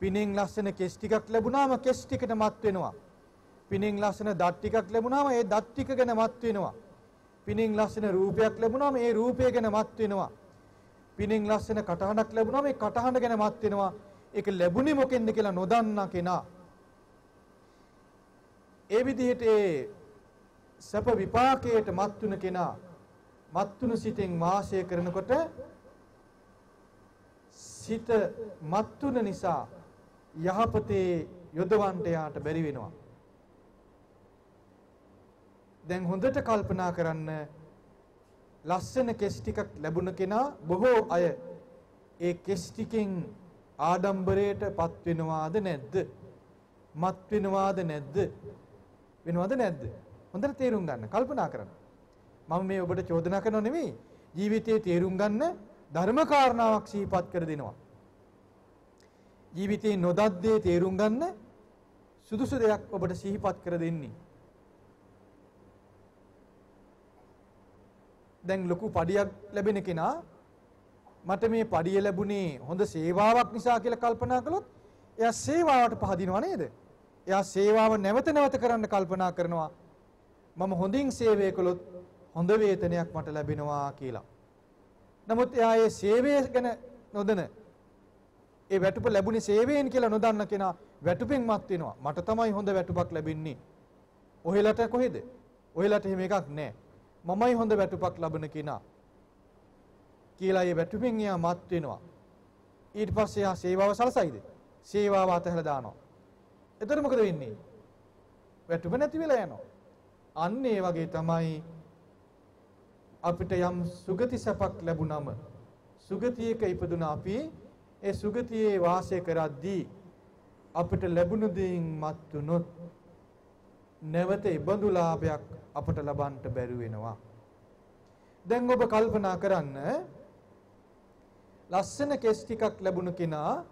පිනෙන් ලස්සන කෙස් ටිකක් ලැබුණාම කෙස් ටිකට මත් වෙනවා. පිනෙන් ලස්සන දත් ටිකක් ලැබුණාම ඒ දත් ටික ගැන මත් වෙනවා. පිනෙන් ලස්සන රූපයක් ලැබුණාම ඒ රූපය ගැන මත් වෙනවා. පිනෙන් ලස්සන කටහඬක් ලැබුණාම ඒ කටහඬ ගැන මත් වෙනවා. ඒක ලැබුණේ මොකෙන්ද කියලා නොදන්නා කෙනා ඒ විදිහට ඒ සැප විපාකයට මත් වුණ කෙනා මත් වුණු සිතෙන් වාසය කරනකොට සිත මත් වුණ නිසා යහපතේ යොදවන්න යාට බැරි වෙනවා. දැන් හොඳට කල්පනා කරන්න, ලස්සන කෙස් ටිකක් ලැබුණ කෙනා බොහෝ අය ඒ කෙස් ටිකෙන් ආඩම්බරයට පත් වෙනවාද නැද්ද? මත් වෙනවාද නැද්ද? වෙනවද නැද්ද? හොඳට තේරුම් ගන්න, කල්පනා කරන්න. මම මේ ඔබට චෝදනා කරනව නෙමෙයි. ජීවිතයේ තේරුම් ගන්න ධර්ම කාරණාවක් සිහිපත් කර දෙනවා. ජීවිතේ නොදත් දේ තේරුම් ගන්න සුදුසු දෙයක් ඔබට සිහිපත් කර දෙන්නේ. දැන් ලොකු පඩියක් ලැබෙන කෙනා මට මේ පඩිය ලැබුණේ හොඳ සේවාවක් නිසා කියලා කල්පනා කළොත් එයා සේවාවට පහදිනව නේද? එයා සේවාව නැවත නැවත කරන්න කල්පනා කරනවා. මම හොඳින් සේවය කළොත් හොඳ වේතනයක් මට ලැබෙනවා කියලා. නමුත් එයා ඒ සේවය ගැන නොදැන, ඒ වැටුප ලැබුණේ සේවයෙන් කියලා නොදන්න කෙනා වැටුපෙන් මත් වෙනවා. මට තමයි හොඳ වැටුපක් ලැබෙන්නේ. ඔහෙලට කොහෙද? ඔහෙලට එහෙම එකක් නෑ. මමයි හොඳ වැටුපක් ලබන කෙනා කියලා ඒ වැටුපෙන් එයා මත් වෙනවා. ඊට පස්සේ එයා සේවාව සලසයිද? සේවාව අතහැරලා දානවා. එතකොට මොකද වෙන්නේ? වැටුප නැති වෙලා යනවා. අන්න ඒ වගේ තමයි අපිට යම් සුගති සැපක් ලැබුණම සුගතියක ඉපදුන අපි ඒ සුගතියේ වාසය කරද්දී අපිට ලැබුණු දෙයින් මත් වුණොත් නැවත ඉබඳු ලාභයක් අපට ලබන්නට බැරි වෙනවා. දැන් ඔබ කල්පනා කරන්න, ලස්සන කෙස් ටිකක් ලැබුණු කෙනා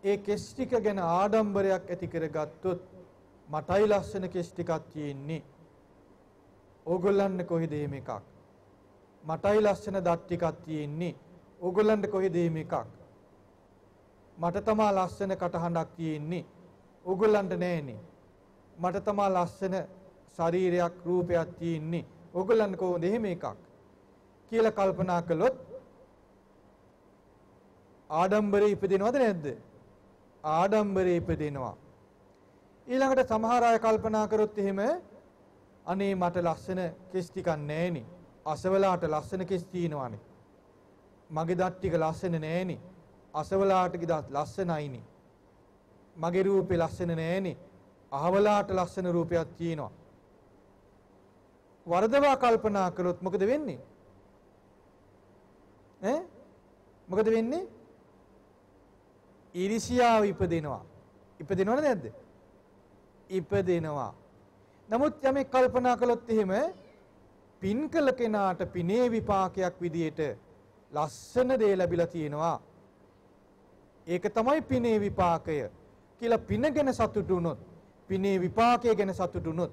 ඒ කෙස් ටික ගැන ආඩම්බරයක් ඇති කරගත්තොත් මටයි ලස්සන කෙස් ටිකක් තියෙන්නේ, ඕගොල්ලන්ට කොහෙද එහෙම එකක්? මටයි ලස්සන දත් ටිකක් තියෙන්නේ, ඕගොල්ලන්ට කොහෙද එහෙම එකක්? මට තමා ලස්සන කටහඬක් තියෙන්නේ, ඕගොල්ලන්ට නෑනේ. මට තමා ලස්සන ශරීරයක් රූපයක් තියෙන්නේ, ඕගොල්ලන්ට කොහොමද එහෙම එකක් කියලා කල්පනා කළොත් ආඩම්බරේ ඉපදෙනවද නැද්ද? ආඩම්බරේ ඉපදෙනවා. ඊළඟට සමහර අය කල්පනා කරොත් එහෙම, අනේ මට ලස්සන කෙස් ටිකක් නෑනේ, අසවලාට ලස්සන කෙස් තියෙනවානේ, මගේ දත් ටික ලස්සන නෑනේ, අසවලාට දත් ලස්සනයිනේ මගේ රූපේ ලස්සන නෑනේ. අහවලාට ලස්සන රූපයක් තියෙනවා. වරදවා කල්පනා කළොත් මොකද වෙන්නේ? ඈ මොකද වෙන්නේ? ඊර්ෂ්‍යාව ඉපදෙනවා. ඉපදෙනවද නැද්ද? ඉපදෙනවා. නමුත් යමෙක් කල්පනා කළොත් එහෙම පින් කළ කෙනාට පිනේ විපාකයක් විදියට ලස්සන දේ ලැබිලා තියෙනවා. ඒක තමයි පිනේ විපාකය කියලා පින ගැන සතුටු වුණොත්, පිනේ විපාකය ගැන සතුටු වුණොත්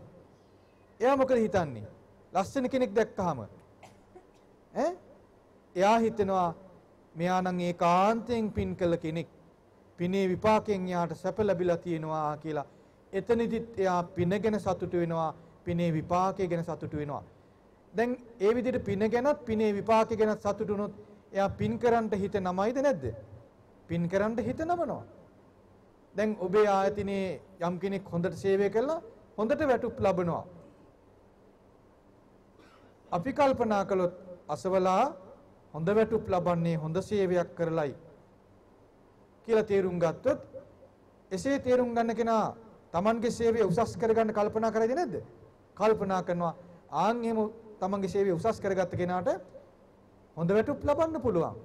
එයා මොකද හිතන්නේ? ලස්සන කෙනෙක් දැක්කහම ඈ එයා හිතනවා මෙයා නම් ඒකාන්තයෙන් පින් කළ කෙනෙක්. පිනේ විපාකයෙන් එයාට සැප ලැබිලා තියෙනවා කියලා. එතනදිත් එයා පින ගැන සතුටු වෙනවා, පිනේ විපාකය ගැන සතුටු වෙනවා. දැන් ඒ විදිහට පින ගැනත් පිනේ විපාකය ගැනත් සතුටු වුණොත් එයා පින් කරන්නට හිත නමයිද නැද්ද? පින් කරන්නට හිත නමනවා. දැන් ඔබේ ආයතනයේ යම් කෙනෙක් හොඳට සේවය කළා, හොඳට වැටුප් ලබනවා. අපි කල්පනා කළොත් අසවලා හොඳ වැටුප් ලබන්නේ හොඳ සේවයක් කරලයි කියලා තේරුම් ගත්තොත්, එසේ තේරුම් ගන්න කෙනා තමන්ගේ සේවය උසස් කරගන්න කල්පනා කරයිද නැද්ද? කල්පනා කරනවා. ආන් එහෙම තමන්ගේ සේවය උසස් කරගත්ත කෙනාට හොඳ වැටුප් ලබන්න පුළුවන්.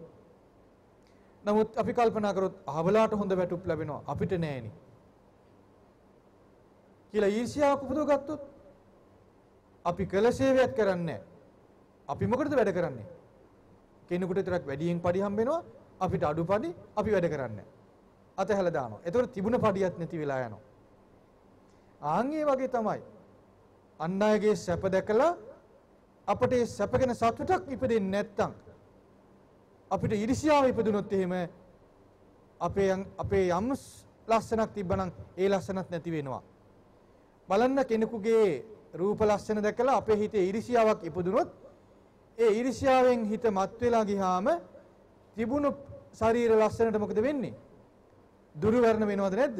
නමුත් අපි කල්පනා කරොත් අහවලාට හොඳ වැටුප් ලැබෙනවා අපිට නෑනේ කියලා ඊර්ෂ්‍යාවක් උපදව ගත්තොත් අපි කළ සේවයක් කරන්නේ නෑ. අපි මොකටද වැඩ කරන්නේ? කෙනෙකුට විතරක් වැඩියෙන් පඩි හම්බ වෙනවා, අපිට අඩු පඩි, අපි වැඩ කරන්නේ නෑ. අතහැලා දානවා. එතකොට තිබුණ පඩියක් නැති වෙලා යනවා. ආන් ඒ වගේ තමයි අන් අයගේ සැප දැකලා අපට ඒ සැප ගැන සතුටක් ඉපදෙන්නේ නැත්තම්, අපිට ඊර්ෂ්‍යාව ඉපදුනොත් එහෙම අපේ යම් ලස්සනක් තිබ්බනම් ඒ ලස්සනත් නැති වෙනවා. බලන්න කෙනෙකුගේ රූප ලස්සන දැකලා අපේ හිතේ ඊර්ෂ්‍යාවක් ඉපදුනොත් ඒ ඊර්ෂ්‍යාවෙන් හිත මත් වෙලා ගියාම තිබුණු ශරීර ලස්සනට මොකද වෙන්නේ? දුර්වර්ණ වෙනවද නැද්ද?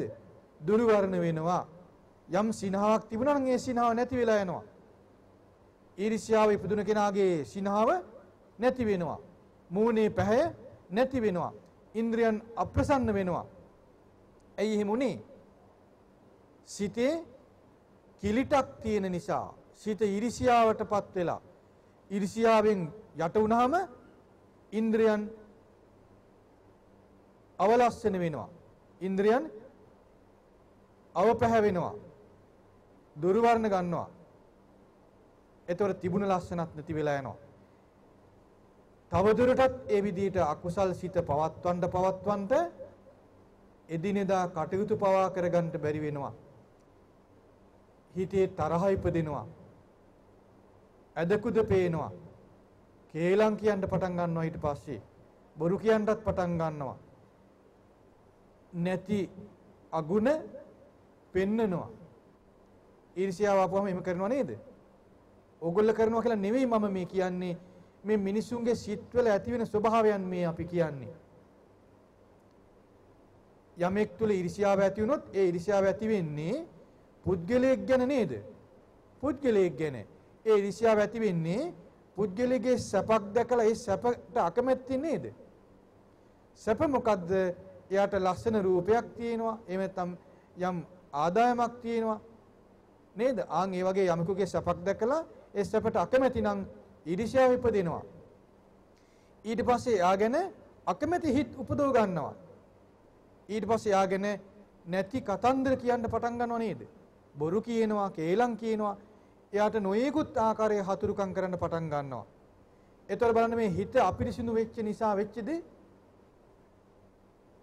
දුර්වර්ණ වෙනවා. යම් සිනහාවක් තිබුණා නම් ඒ සිනහව නැති වෙලා යනවා. ඊර්ෂ්‍යාව ඉපදුන කෙනාගේ සිනහව නැති වෙනවා. මූණේ පැහැය නැති වෙනවා. ඉන්ද්‍රියන් අප්‍රසන්න වෙනවා. ඇයි එහෙම උනේ? සිතේ කිලිටක් තියෙන නිසා. සිත ඊර්ෂ්‍යාවටපත් වෙලා ඊර්ෂ්‍යාවෙන් යට වුණාම ඉන්ද්‍රියන් අවලස්සන වෙනවා. ඉන්ද්‍රියන් අවපැහැ වෙනවා. දුර්වර්ණ ගන්නවා. එතකොට තිබුණ ලස්සනත් නැති වෙලා යනවා. තවදුරටත් ඒ විදිහට අකුසල් සිත පවත්වන්න පවත්වන්න එදිනෙදා කටයුතු පවා කරගන්න බැරි වෙනවා. හිතේ තරහ ඉපදෙනවා. ඇදකුද පේනවා. කේලම් කියන්න පටන් ගන්නවා. ඊට පස්සේ බොරු කියන්නත් පටන් ගන්නවා. නැති අගුණ පෙන්නනවා. ඊර්ෂ්‍යාව ආපුවම එහෙම කරනව නේද? ඕගොල්ලෝ කරනවා කියලා නෙවෙයි මම මේ කියන්නේ. මේ මිනිසුන්ගේ සිත්වල ඇති වෙන ස්වභාවයන් මේ අපි කියන්නේ. යමෙක් තුල ඊර්ෂ්‍යාව ඇති වුණොත් ඒ ඊර්ෂ්‍යාව ඇති වෙන්නේ පුද්ගලයෙක් ගැන නේද? පුද්ගලයෙක් ගැන. ඒ ඊර්ෂ්‍යාව ඇති වෙන්නේ පුද්ගලයාගේ සැපක් දැකලා ඒ සැපට අකමැත්තෙන් නේද? සැප මොකද්ද? එයාට ලස්සන රූපයක් තියෙනවා. එහෙම නැත්නම් යම් ආදායමක් තියෙනවා නේද? ආන් ඒ වගේ යමෙකුගේ සැපක් දැකලා ඒ සැපට අකමැති නම් ඊර්ෂ්‍යාව ඉපදෙනවා. ඊට පස්සේ එයා ගැන අකමැති හිත් උපදව ගන්නවා. ඊට පස්සේ එයා ගැන නැති කතන්දර කියන්න පටන් ගන්නව නේද? බොරු කියනවා, කේලම් කියනවා. එයාට නොයෙකුත් ආකාරයේ හතුරුකම් කරන්න පටන් ගන්නවා. එතකොට බලන්න මේ හිත අපිරිසිදු වෙච්ච නිසා වෙච්ච දේ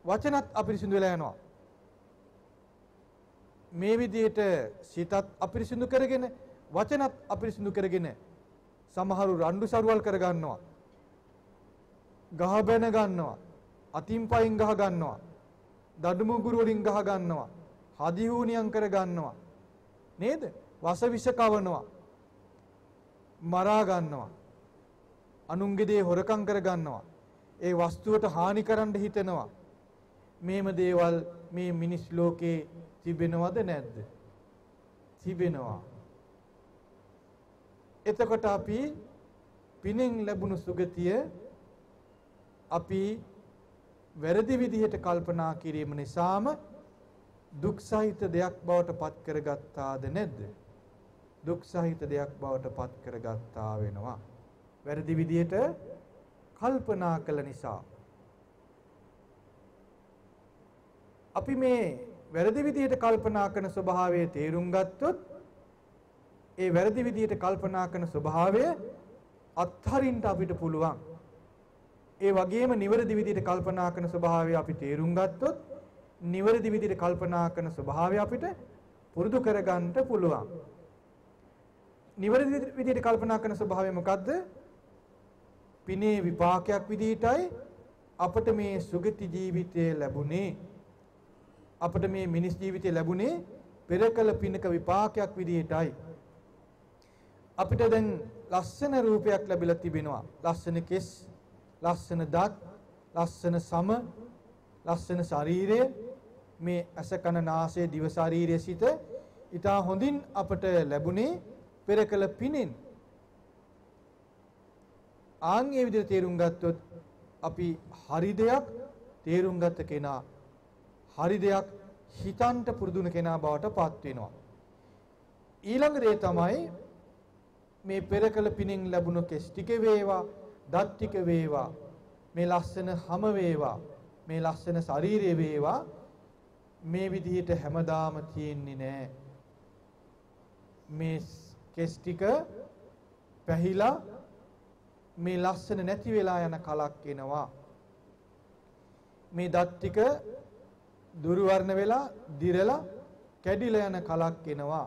වචනත් අපිරිසිදු වෙලා යනවා. මේ විදිහට සිතත් අපිරිසිදු කරගෙන වචනත් අපිරිසිදු කරගෙන සමහරු රණ්ඩු සරුවල් කර ගන්නවා. ගහ බැන ගන්නවා. අතින් පයින් ගහ ගන්නවා. දඩු මුගුරු වලින් ගහ ගන්නවා. හදිහූනියම් කර ගන්නවා. නේද? වස විෂ කවනවා. මරා ගන්නවා. අනුන්ගේ දේ හොරකම් කර ගන්නවා. ඒ වස්තුවට හානි කරන්න හිතනවා. මේම දේවල් මේ මිනිස් ලෝකේ තිබෙනවද නැද්ද? තිබෙනවා. එතකොට අපි පිනෙන් ලැබුණු සුගතිය අපි වැරදි විදිහට කල්පනා කිරීම නිසාම දුක් සහිත දෙයක් බවට පත් කරගත්තාද නැද්ද? දුක් සහිත දෙයක් බවට පත් කරගත්තා වෙනවා. වැරදි විදියට කල්පනා කළ නිසා. අපි මේ වැරදි විදියට කල්පනා කරන ස්වභාවය තේරුම් ගත්තොත් ඒ වැරදි විදියට කල්පනා කරන ස්වභාවය අත්හරින්න අපිට පුළුවන්. ඒ වගේම නිවැරදි විදියට කල්පනා කරන ස්වභාවය අපි තේරුම් ගත්තොත් නිවැරදි විදියට කල්පනා කරන ස්වභාවය අපිට පුරුදු කරගන්න පුළුවන්. නිවැරදි විදියට කල්පනා කරන ස්වභාවය මොකද්ද? පිනේ විපාකයක් විදියටයි අපට මේ සුගති ජීවිතය ලැබුණේ. අපට මේ මිනිස් ජීවිතය ලැබුණේ පෙර කළ පිනක විපාකයක් විදියටයි. අපිට දැන් ලස්සන රූපයක් ලැබිලා තිබෙනවා. ලස්සන කෙස්, ලස්සන දත්, ලස්සන සම, ලස්සන ශරීරය, මේ ඇස කන නාසය දිව ශරීරය සිත ඉතා හොඳින් අපට ලැබුණේ පෙර කළ පිනෙන්. ආන් ඒ විදිහට තේරුම් ගත්තොත් අපි හරි දෙයක් තේරුම් ගත්ත කෙනා, හරි දෙයක් හිතන්ට පුරුදුන කෙනා බවට පත් වෙනවා. ඊළඟ දේ තමයි මේ පෙර කළ පිනෙන් ලැබුණු කෙස් ටික වේවා, දත් ටික වේවා, මේ ලස්සන හම වේවා, මේ ලස්සන ශරීරය වේවා, මේ විදිහට හැමදාම තියෙන්නේ නෑ. මේ කෙස් ටික පැහිලා මේ ලස්සන නැති වෙලා යන කලක් එනවා. මේ දත් ටික දුර්වර්ණ වෙලා දිරලා කැඩිලා යන කලක් එනවා.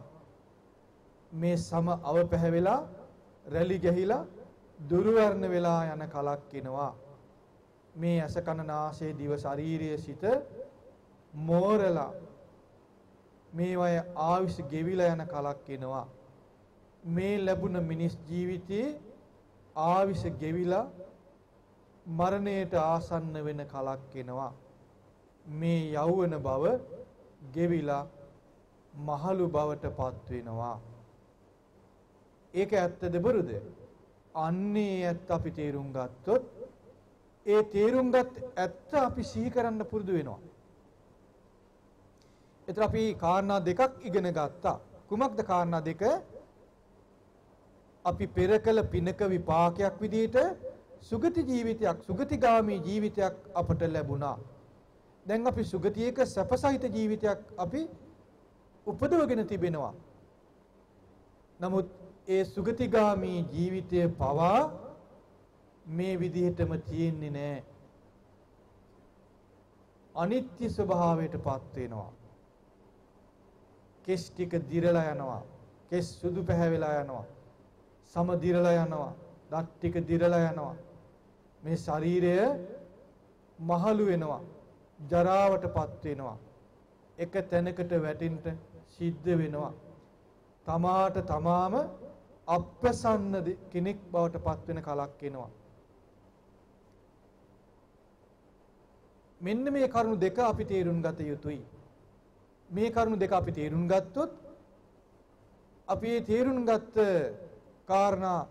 මේ සම අවපැහැ වෙලා රැලි ගැහිලා දුර්වර්ණ වෙලා යන කලක් එනවා. මේ ඇස කන නාසය දිව ශරීරය සිත මෝරලා මේවය ආවිස ගෙවිලා යන කලක් එනවා. මේ ලැබුණ මිනිස් ජීවිතයේ ආවිස ගෙවිලා මරණයට ආසන්න වෙන කලක් එනවා. මේ යෞවන බව ගෙවිලා මහලු බවට පත් වෙනවා. ඒක ඇත්තද බොරුද? අන්නේ ඇත්ත අපි තේරුම් ගත්තොත් ඒ තේරුම් ගත් ඇත්ත අපි සිහි කරන්න පුරුදු වෙනවා. එතන අපි කාරණා දෙකක් ඉගෙන ගත්තා. කුමක්ද කාරණා දෙක? අපි පෙර කළ පිනක විපාකයක් විදිහට සුගති ජීවිතයක්, සුගතිගාමී ජීවිතයක් අපට ලැබුණා. දැන් අපි සුගතියක සැපසහිත ජීවිතයක් අපි උපදවගෙන තිබෙනවා. නමුත් ඒ සුගතිගාමී ජීවිතය පවා මේ විදිහටම තියෙන්නේ නෑ. අනිත්‍ය ස්වභාවයට පත් වෙනවා. කෙස් ටික දිරලා යනවා. කෙස් සුදු පැහැවෙලා යනවා. සම දිරලා යනවා. දත් ටික දිරලා යනවා. මේ ශරීරය මහලු වෙනවා. ජරාවට පත් වෙනවා. එක තැනකට වැටෙන්න සිද්ධ වෙනවා. තමාට තමාම අප්‍රසන්න කෙනෙක් බවට පත් වෙන කලක් එනවා. මෙන්න මේ කරුණු දෙක අපි තේරුම් ගත යුතුයි. මේ කරුණු දෙක අපි තේරුම් ගත්තොත් අපි මේ තේරුම් ගත්ත කාරණා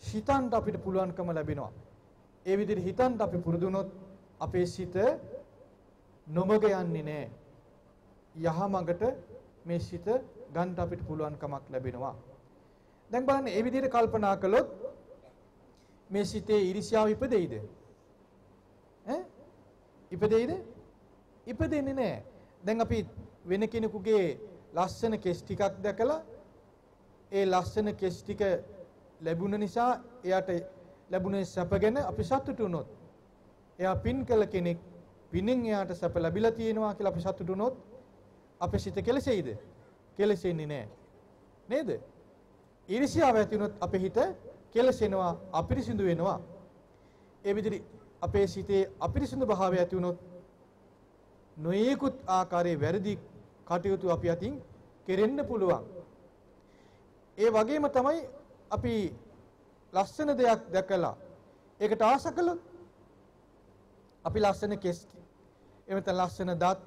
හිතන්න අපිට පුළුවන්කම ලැබෙනවා. ඒ විදිහට හිතන්න අපි පුරුදු වුණොත් අපේ සිත නොමග යන්නේ නෑ. යහමඟට මේ සිත ගන්න අපිට පුළුවන්කමක් ලැබෙනවා. දැන් බලන්න මේ විදිහට කල්පනා කළොත් මේ සිතේ ඊර්ෂ්‍යාව ඉපදෙයිද? ඈ ඉපදෙයිද? ඉපදෙන්නේ නෑ. දැන් අපි වෙන කෙනෙකුගේ ලස්සන කෙස් ටිකක් දැකලා ඒ ලස්සන කෙස් ටික ලැබුණ නිසා එයාට ලැබුණේ සැප ගැන අපි සතුටු වුණොත්, එයා පින් කළ කෙනෙක්, පිනෙන් එයාට සැප ලැබිලා තියෙනවා කියලා අපි සතුටු වුණොත් අපේ සිත කෙලෙසෙයිද? කෙලෙසෙන්නේ නෑ. නේද? ඊර්ෂ්‍යාව ඇති වුණොත් අපේ හිත කෙලසෙනවා, අපිරිසිදු වෙනවා. ඒ විදිහට අපේ සිතේ අපිරිසිදු භාවය ඇති වුණොත් නොයෙකුත් ආකාරයේ වැරදි කටයුතු අපි අතින් කෙරෙන්න පුළුවන්. ඒ වගේම තමයි අපි ලස්සන දෙයක් දැකලා ඒකට ආස කළොත්, අපි ලස්සන කෙස්, එහෙම නැත්නම් ලස්සන දත්,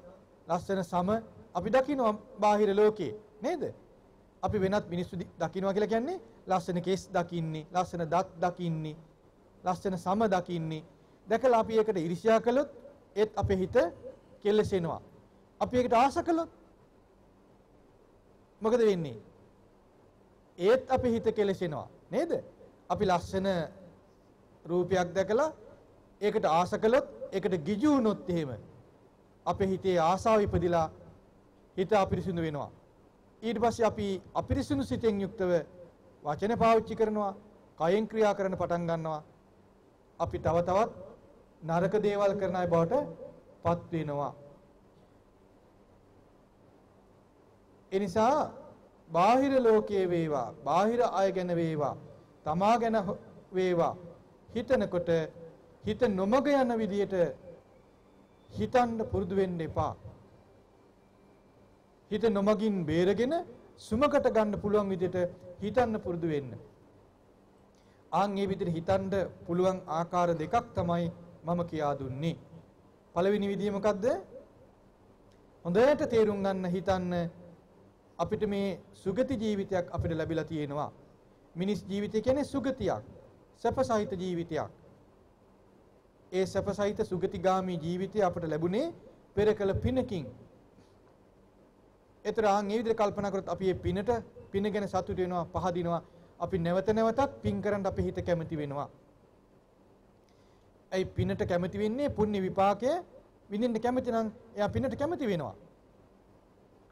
ලස්සන සම අපි දකිනවා බාහිර ලෝකේ, නේද? අපි වෙනත් මිනිස්සු දකිනවා කියලා කියන්නේ ලස්සන කෙස් දකින්නේ, ලස්සන දත් දකින්නේ, ලස්සන සම දකින්නේ. දැකලා අපි ඒකට ඊර්ෂ්‍යා කළොත් ඒත් අපේ හිත කෙලසෙනවා. අපි ඒකට ආස කළොත් මොකද වෙන්නේ? ඒත් අපේ හිත කෙලසෙනවා නේද? අපි ලස්සන රූපයක් දැකලා ඒකට ආස කළොත්, ඒකට ගිජු වුණොත් එහෙම අපේ හිතේ ආසාව ඉපදිලා හිත අපිරිසිදු වෙනවා. ඊට පස්සේ අපි අපිරිසිදු සිතෙන් යුක්තව වචන පාවිච්චි කරනවා, කයෙන් ක්‍රියා කරන්න පටන් ගන්නවා. අපි තව තවත් නරක දේවල් කරන අය බවට පත් වෙනවා. ඒ නිසා බාහිර ලෝකයේ වේවා, බාහිර අය ගැන වේවා, තමා ගැන වේවා හිතනකොට හිත නොමග යන විදියට හිතන්න පුරුදු වෙන්න එපා. හිත නොමගින් බේරගෙන සුමකට ගන්න පුළුවන් විදියට හිතන්න පුරුදු වෙන්න. ආන් මේ විදියට හිතන්න පුළුවන් ආකාර දෙකක් තමයි මම කියා දුන්නේ. පළවෙනි විදිය මොකද්ද? හොඳට තේරුම් ගන්න හිතන්න අපිට මේ සුගති ජීවිතයක් අපිට ලැබිලා තියෙනවා. මිනිස් ජීවිතය කියන්නේ සුගතියක්, සැපසහිත ජීවිතයක්. ඒ සැපසහිත සුගතිගාමී ජීවිතය අපට ලැබුණේ පෙර කළ පිනකින්. ඒතර ආන් මේ විදිහට කල්පනා කරොත් අපි මේ පිනට, පින ගැන සතුටු වෙනවා, පහදිනවා. අපි නැවත නැවතත් පින් කරන්න අපේ හිත කැමති වෙනවා. ඇයි පිනට කැමති වෙන්නේ? පුණ්‍ය විපාකය විඳින්න කැමති නම් එයා පිනට කැමති වෙනවා.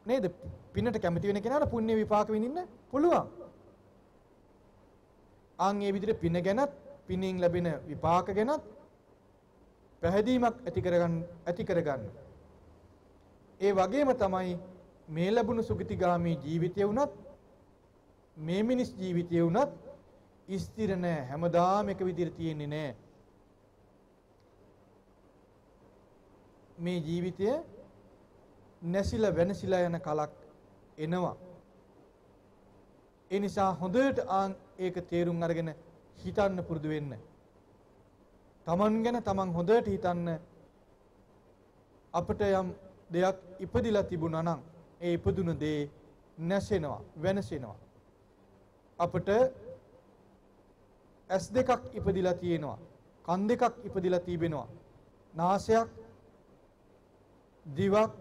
නේද? පිනට කැමති වෙන කෙනාට පුණ්‍ය විපාක විඳින්න පුළුවන්. ආන් මේ විදිහට පින ගැනත්, පිනෙන් ලැබෙන විපාක ගැනත් පැහැදීමක් ඇති කරගන්න. ඒ වගේම තමයි මේ ලැබුණු සුගතිගාමී ජීවිතය වුණත්, මේ මිනිස් ජීවිතය වුණත් ස්ථිර නෑ, හැමදාම එක විදිහට තියෙන්නේ නෑ. මේ ජීවිතය නැසිලා වෙනසිලා යන කලක් එනවා. ඒ නිසා හොඳට ආන් ඒක තේරුම් අරගෙන හිතන්න පුරුදු වෙන්න. තමන් ගැන තමන් හොඳට හිතන්න. අපිට යම් දෙයක් ඉපදිලා තිබුණා නම් ඒ ඉපදුන දේ නැසෙනවා, වෙනසෙනවා. අපිට ඇස් දෙකක් ඉපදිලා තියෙනවා, කන් දෙකක් ඉපදිලා තිබෙනවා, නාසයක්, දිවක්,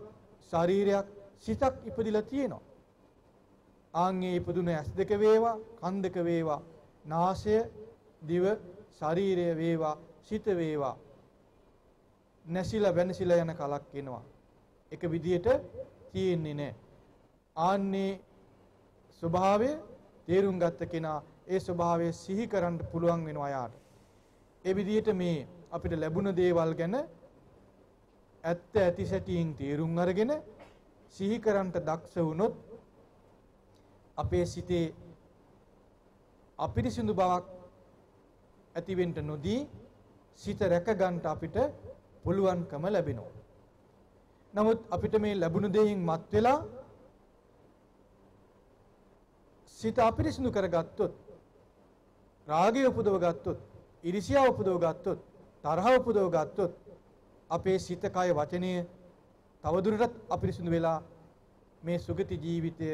ශරීරයක්, සිතක් ඉපදිලා තියෙනවා. ආන් ඒ ඉපදුන ඇස් දෙක වේවා, කන් දෙක වේවා, නාසය, දිව, ශරීරය වේවා, සිත වේවා, නැසිලා වෙනසිලා යන කලක් එනවා. එක විදියට තියෙන්නේ නැහැ. ආන්නේ ස්වභාවය තේරුම් ගත්ත කෙනා ඒ ස්වභාවය සිහි කරන්න පුළුවන් වෙනවා යාට. ඒ විදියට මේ අපිට ලැබුණ දේවල් ගැන ඇත්ත ඇති සැටියෙන් තේරුම් අරගෙන සිහි කරන්නට දක්ෂ වුණොත් අපේ සිතේ අපිරිසිදු බවක් ඇති වෙන්න නොදී සිත රැක ගන්නට අපිට පුළුවන්කම ලැබෙනවා. නමුත් අපිට මේ ලැබුණු දෙයින් මත් වෙලා සිත අපිරිසිදු කරගත්තොත්, රාගය උපදව ගත්තොත්, ඊර්ෂ්‍යාව උපදව ගත්තොත්, තරහව උපදව ගත්තොත් අපේ සිත, කය, වචනය තවදුරටත් අපිරිසිදු වෙලා මේ සුගති ජීවිතය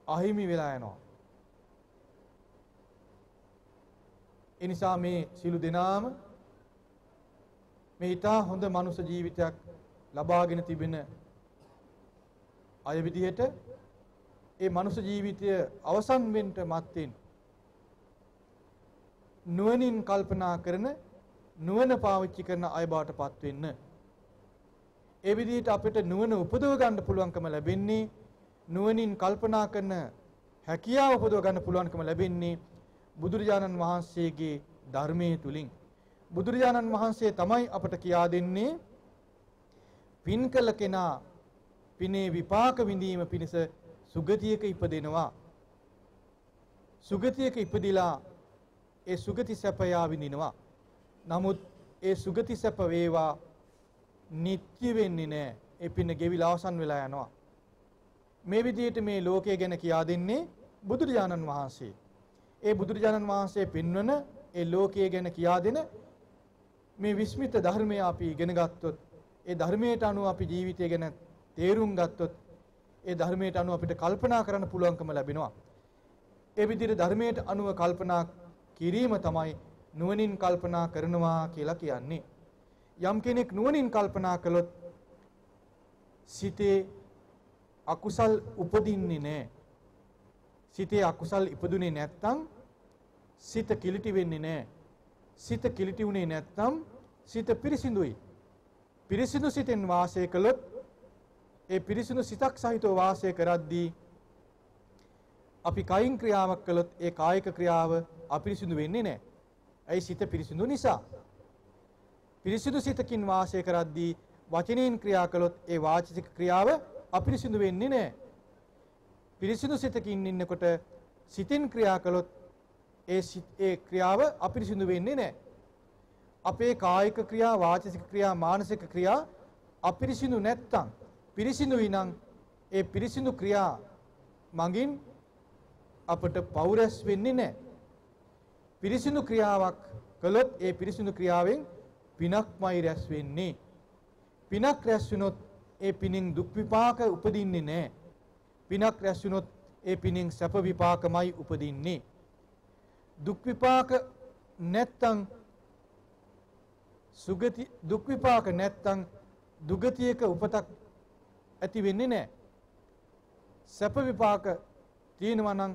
අහිමි වෙලා යනවා. ඒ නිසා මේ සියලු දෙනාම මේ ඉතා හොඳ මනුෂ්‍ය ජීවිතයක් ලබාගෙන තිබෙන අය විදිහට ඒ මනුෂ්‍ය ජීවිතය අවසන් වෙන්න මත්තෙන් නුවණින් කල්පනා කරන, නුවණ පාවිච්චි කරන අය බවට පත් වෙන්න. ඒ විදිහට අපිට නුවණ උපදව ගන්න පුළුවන්කම ලැබෙන්නේ, නුවණින් කල්පනා කරන හැකියාව උපදව ගන්න පුළුවන්කම ලැබෙන්නේ බුදුරජාණන් වහන්සේගේ ධර්මයේ තුලින්. බුදුරජාණන් වහන්සේ තමයි අපට කියා දෙන්නේ පින් කළ කෙනා පිනේ විපාක විඳීම පිණිස සුගතියක ඉපදෙනවා. සුගතියක ඉපදිලා ඒ සුගති සැපයා විඳිනවා. නමුත් ඒ සුගති සැප වේවා නිත්‍ය වෙන්නේ නෑ. ඒ පින ගෙවිලා අවසන් වෙලා යනවා. මේ විදිහට මේ ලෝකය ගැන කියා දෙන්නේ බුදුරජාණන් වහන්සේ. ඒ බුදුරජාණන් වහන්සේ පෙන්වන ඒ ලෝකය ගැන කියා දෙන මේ විස්මිත ධර්මය අපි ඉගෙන ගත්තොත්, ඒ ධර්මයට අනුව අපි ජීවිතය ගැන තේරුම් ගත්තොත්, ඒ ධර්මයට අනුව අපිට කල්පනා කරන්න පුළුවන්කම ලැබෙනවා. ඒ විදිහට ධර්මයට අනුව කල්පනා කිරීම තමයි නුවණින් කල්පනා කරනවා කියලා කියන්නේ. යම් කෙනෙක් නුවණින් කල්පනා කළොත් සිතේ අකුසල් උපදින්නේ නැහැ. සිතේ අකුසල් ඉපදුනේ නැත්තම් සිත කිලිටි වෙන්නේ නැහැ. සිත කිලිටි වුණේ නැත්තම් සිත පිරිසිදුයි. පිරිසිදු සිතෙන් වාසය කළොත් ඒ පිරිසිදු සිතක් සහිතව වාසය කරද්දී අපි කයින් ක්‍රියාවක් කළොත් ඒ කායික ක්‍රියාව අපිරිසිදු වෙන්නේ නැහැ. ඇයි? සිත පිරිසිදු නිසා. පිරිසිදු සිතකින් වාසය කරද්දී වචනයෙන් ක්‍රියා කළොත් ඒ වාචික ක්‍රියාව අපිරිසිදු වෙන්නේ නැහැ. පිරිසිදු සිතකින් ඉන්නකොට සිතින් ක්‍රියා කළොත් ඒ ක්‍රියාව අපිරිසිදු වෙන්නේ නැහැ. අපේ කායික ක්‍රියා, වාචික ක්‍රියා, මානසික ක්‍රියා අපිරිසිදු නැත්තම් පිරිසිදුයි නම් ඒ පිරිසිදු ක්‍රියා මගින් අපට පව් රැස් වෙන්නේ නැහැ. පිරිසිදු ක්‍රියාවක් කළොත් ඒ පිරිසිදු ක්‍රියාවෙන් පිනක්මයි රැස් වෙන්නේ. පිනක් රැස් වුණොත් ඒ පිනින් දුක් විපාක උපදින්නේ නැහැ. පිනක් රැස් වුණොත් ඒ පිනින් සැප විපාකමයි උපදින්නේ. දුක් විපාක නැත්තම් සුගති, දුක් විපාක නැත්තම් දුගතියක උපතක් ඇති වෙන්නේ නැහැ. සැප විපාක තියෙනවා නම්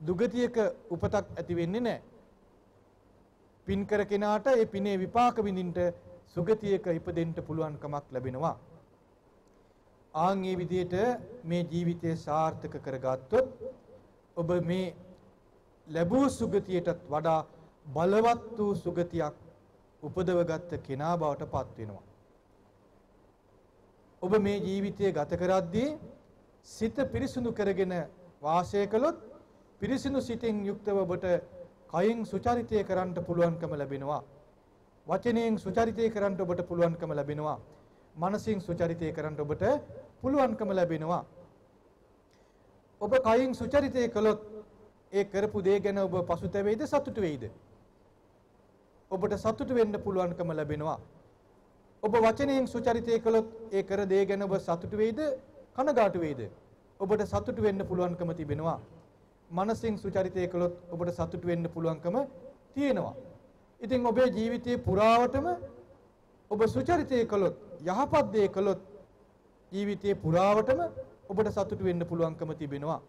දුගතියක උපතක් ඇති වෙන්නේ නැහැ. පින් කර කෙනාට ඒ පිනේ විපාක විඳින්න සුගතියක ඉපදෙන්න පුළුවන්කමක් ලැබෙනවා. ආන් මේ විදිහට මේ ජීවිතය සාර්ථක කරගත්තොත් ඔබ මේ ලැබූ සුගතියටත් වඩා බලවත් වූ සුගතියක් උපදවගත්ත කෙනා බවට පත් වෙනවා. ඔබ මේ ජීවිතය ගත කරද්දී සිත පිරිසිදු කරගෙන වාසය කළොත් පිරිසිදු සිතින් යුක්තව ඔබට කයෙන් සුචරිතය කරන්න පුළුවන්කම ලැබෙනවා. වචනයෙන් සුචරිතය කරන්න ඔබට පුළුවන්කම ලැබෙනවා. මනසින් සුචරිතය කරන්න ඔබට පුළුවන්කම ලැබෙනවා. ඔබ කයින් සුචරිතය කළොත් ඒ කරපු දේ ගැන ඔබ පසුතැවෙයිද සතුටු වෙයිද? ඔබට සතුටු වෙන්න පුළුවන්කම ලැබෙනවා. ඔබ වචනයෙන් සුචරිතය කළොත් ඒ කර දේ ගැන ඔබ සතුටු වෙයිද කනගාටු වෙයිද? ඔබට සතුටු වෙන්න පුළුවන්කම තිබෙනවා. මනසින් සුචරිතය කළොත් ඔබට සතුටු වෙන්න පුළුවන්කම තියෙනවා. ඉතින් ඔබේ ජීවිතයේ පුරාවටම ඔබ සුචරිතය කළොත්, යහපත් දේ කළොත් ජීවිතයේ පුරාවටම ඔබට සතුටු වෙන්න පුළුවන්කම තිබෙනවා.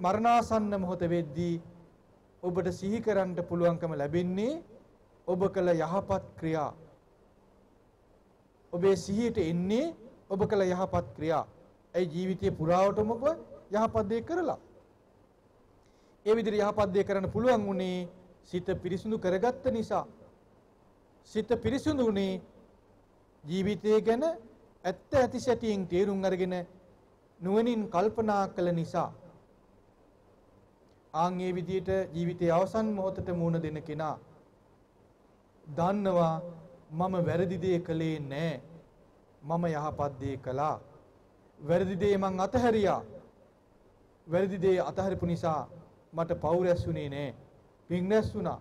මරණාසන්න මොහොත වෙද්දී ඔබට සිහි කරන්න පුළුවන්කම ලැබෙන්නේ ඔබ කළ යහපත් ක්‍රියා. ඔබේ සිහියට එන්නේ ඔබ කළ යහපත් ක්‍රියා. ඒ ජීවිතයේ පුරාවටම ඔබ යහපත් දේ කරලා. ඒ විදිහට යහපත් දේ කරන්න පුළුවන් වුණේ සිත පිරිසිදු කරගත්ත නිසා. සිත පිරිසිදු වුණේ ජීවිතය ගැන ඇත්ත ඇති සැටියෙන් තේරුම් අරගෙන නුවණින් කල්පනා කළ නිසා. ආන් ඒ විදිහට ජීවිතයේ අවසන් මොහොතට මුහුණ දෙන කෙනා දන්නවා මම වැරදි දේ කළේ නෑ, මම යහපත් දේ කළා. වැරදි දේ මං අතහැරියා. වැරදි දේ අතහැරපු නිසා මට පව් රැස් වුණේ නෑ, පින් රැස් වුණා.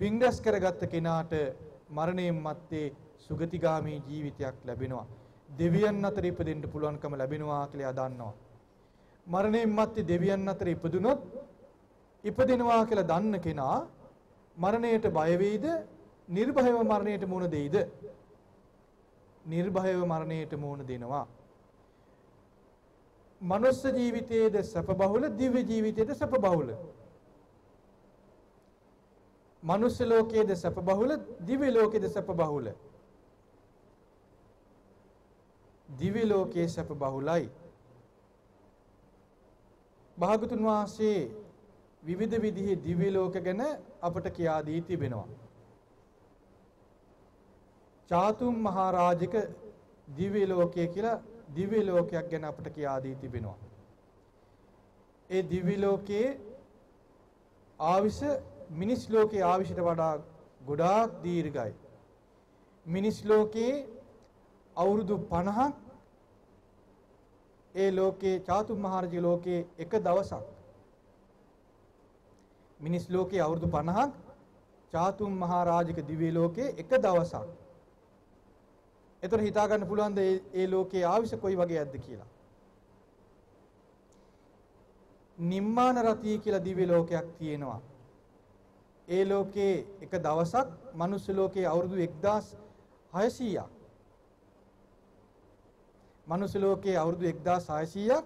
පින් රැස් කරගත්ත කෙනාට මරණයෙන් මත්තේ සුගතිගාමී ජීවිතයක් ලැබෙනවා. දෙවියන් අතර ඉපදෙන්න පුළුවන්කම ලැබෙනවා කියලා එයා දන්නවා. මරණයෙන් මත්තේ දෙවියන් අතර ඉපදුනොත් ඉපදෙනවා කියලා දන්න කෙනා මරණයට බය වෙයිද? නිර්භයව මරණයට මුහුණ දෙයිද? නිර්භයව මරණයට මුහුණ දෙනවා. මනුස්ස ජීවිතයේද සැප බහුල, දිව්‍ය ජීවිතයේද සැප බහුල? මනුස්ස ලෝකයේද සැප බහුල, දිව්‍ය ලෝකයේද සැප බහුල? දිව්‍ය ලෝකයේ සැප බහුලයි. භාගතුන් වහන්සේ විවිධ විදිහේ දිව්‍ය ලෝක ගැන අපට කියා දී තිබෙනවා. චාතුම් මහරජික දිව්‍ය ලෝකය කියලා දිව්‍ය ලෝකයක් ගැන අපට කියා දී තිබෙනවා. ඒ දිව්‍ය ලෝකයේ ආවිෂ මිනිස් ලෝකයේ ආවිෂට වඩා ගොඩාක් දීර්ඝයි. මිනිස් ලෝකයේ අවුරුදු 50ක් ඒ ලෝකයේ චාතුම් මහරජ ලෝකයේ එක දවසක්. මිනිස් ලෝකයේ අවුරුදු 50ක් චාතුම් මහරජික දිව්‍ය ලෝකයේ එක දවසක්. එතකොට හිතා ගන්න පුළුවන් ද ඒ ලෝකයේ ආවිෂ කොයි වගේ ඇද්ද කියලා. නිම්මාන රතිය කියලා දිව්‍ය ලෝකයක් තියෙනවා. ඒ ලෝකයේ එක දවසක් මනුස්ස ලෝකයේ අවුරුදු 1600ක්. මනුස්ස ලෝකයේ අවුරුදු 1600ක්,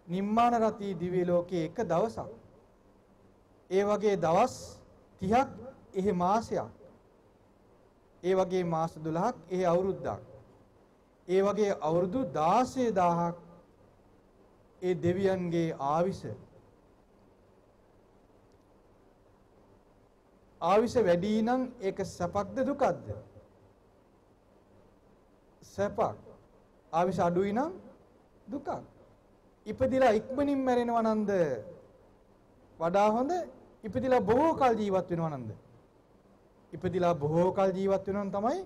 නිම්මාන රති දිව්‍ය ලෝකයේ එක දවසක්. ඒ වගේ දවස් 30ක් එහෙ මාසයක්. ඒ වගේ මාස 12ක් එහෙ අවුරුද්දක්. ඒ වගේ අවුරුදු 16,000ක් ඒ දෙවියන්ගේ ආවිස. ආවිස වැඩි නම් ඒක සැපක්ද දුකක්ද? සැපක්. ආවිස අඩුයි නම් දුකක්. ඉපදිලා ඉක්මනින් මැරෙනවා නන්ද වඩා හොඳ, ඉපදිලා බොහෝ කල් ජීවත් වෙනවා නන්ද? ඉපදිලා බොහෝ කල් ජීවත් වෙනවා නම් තමයි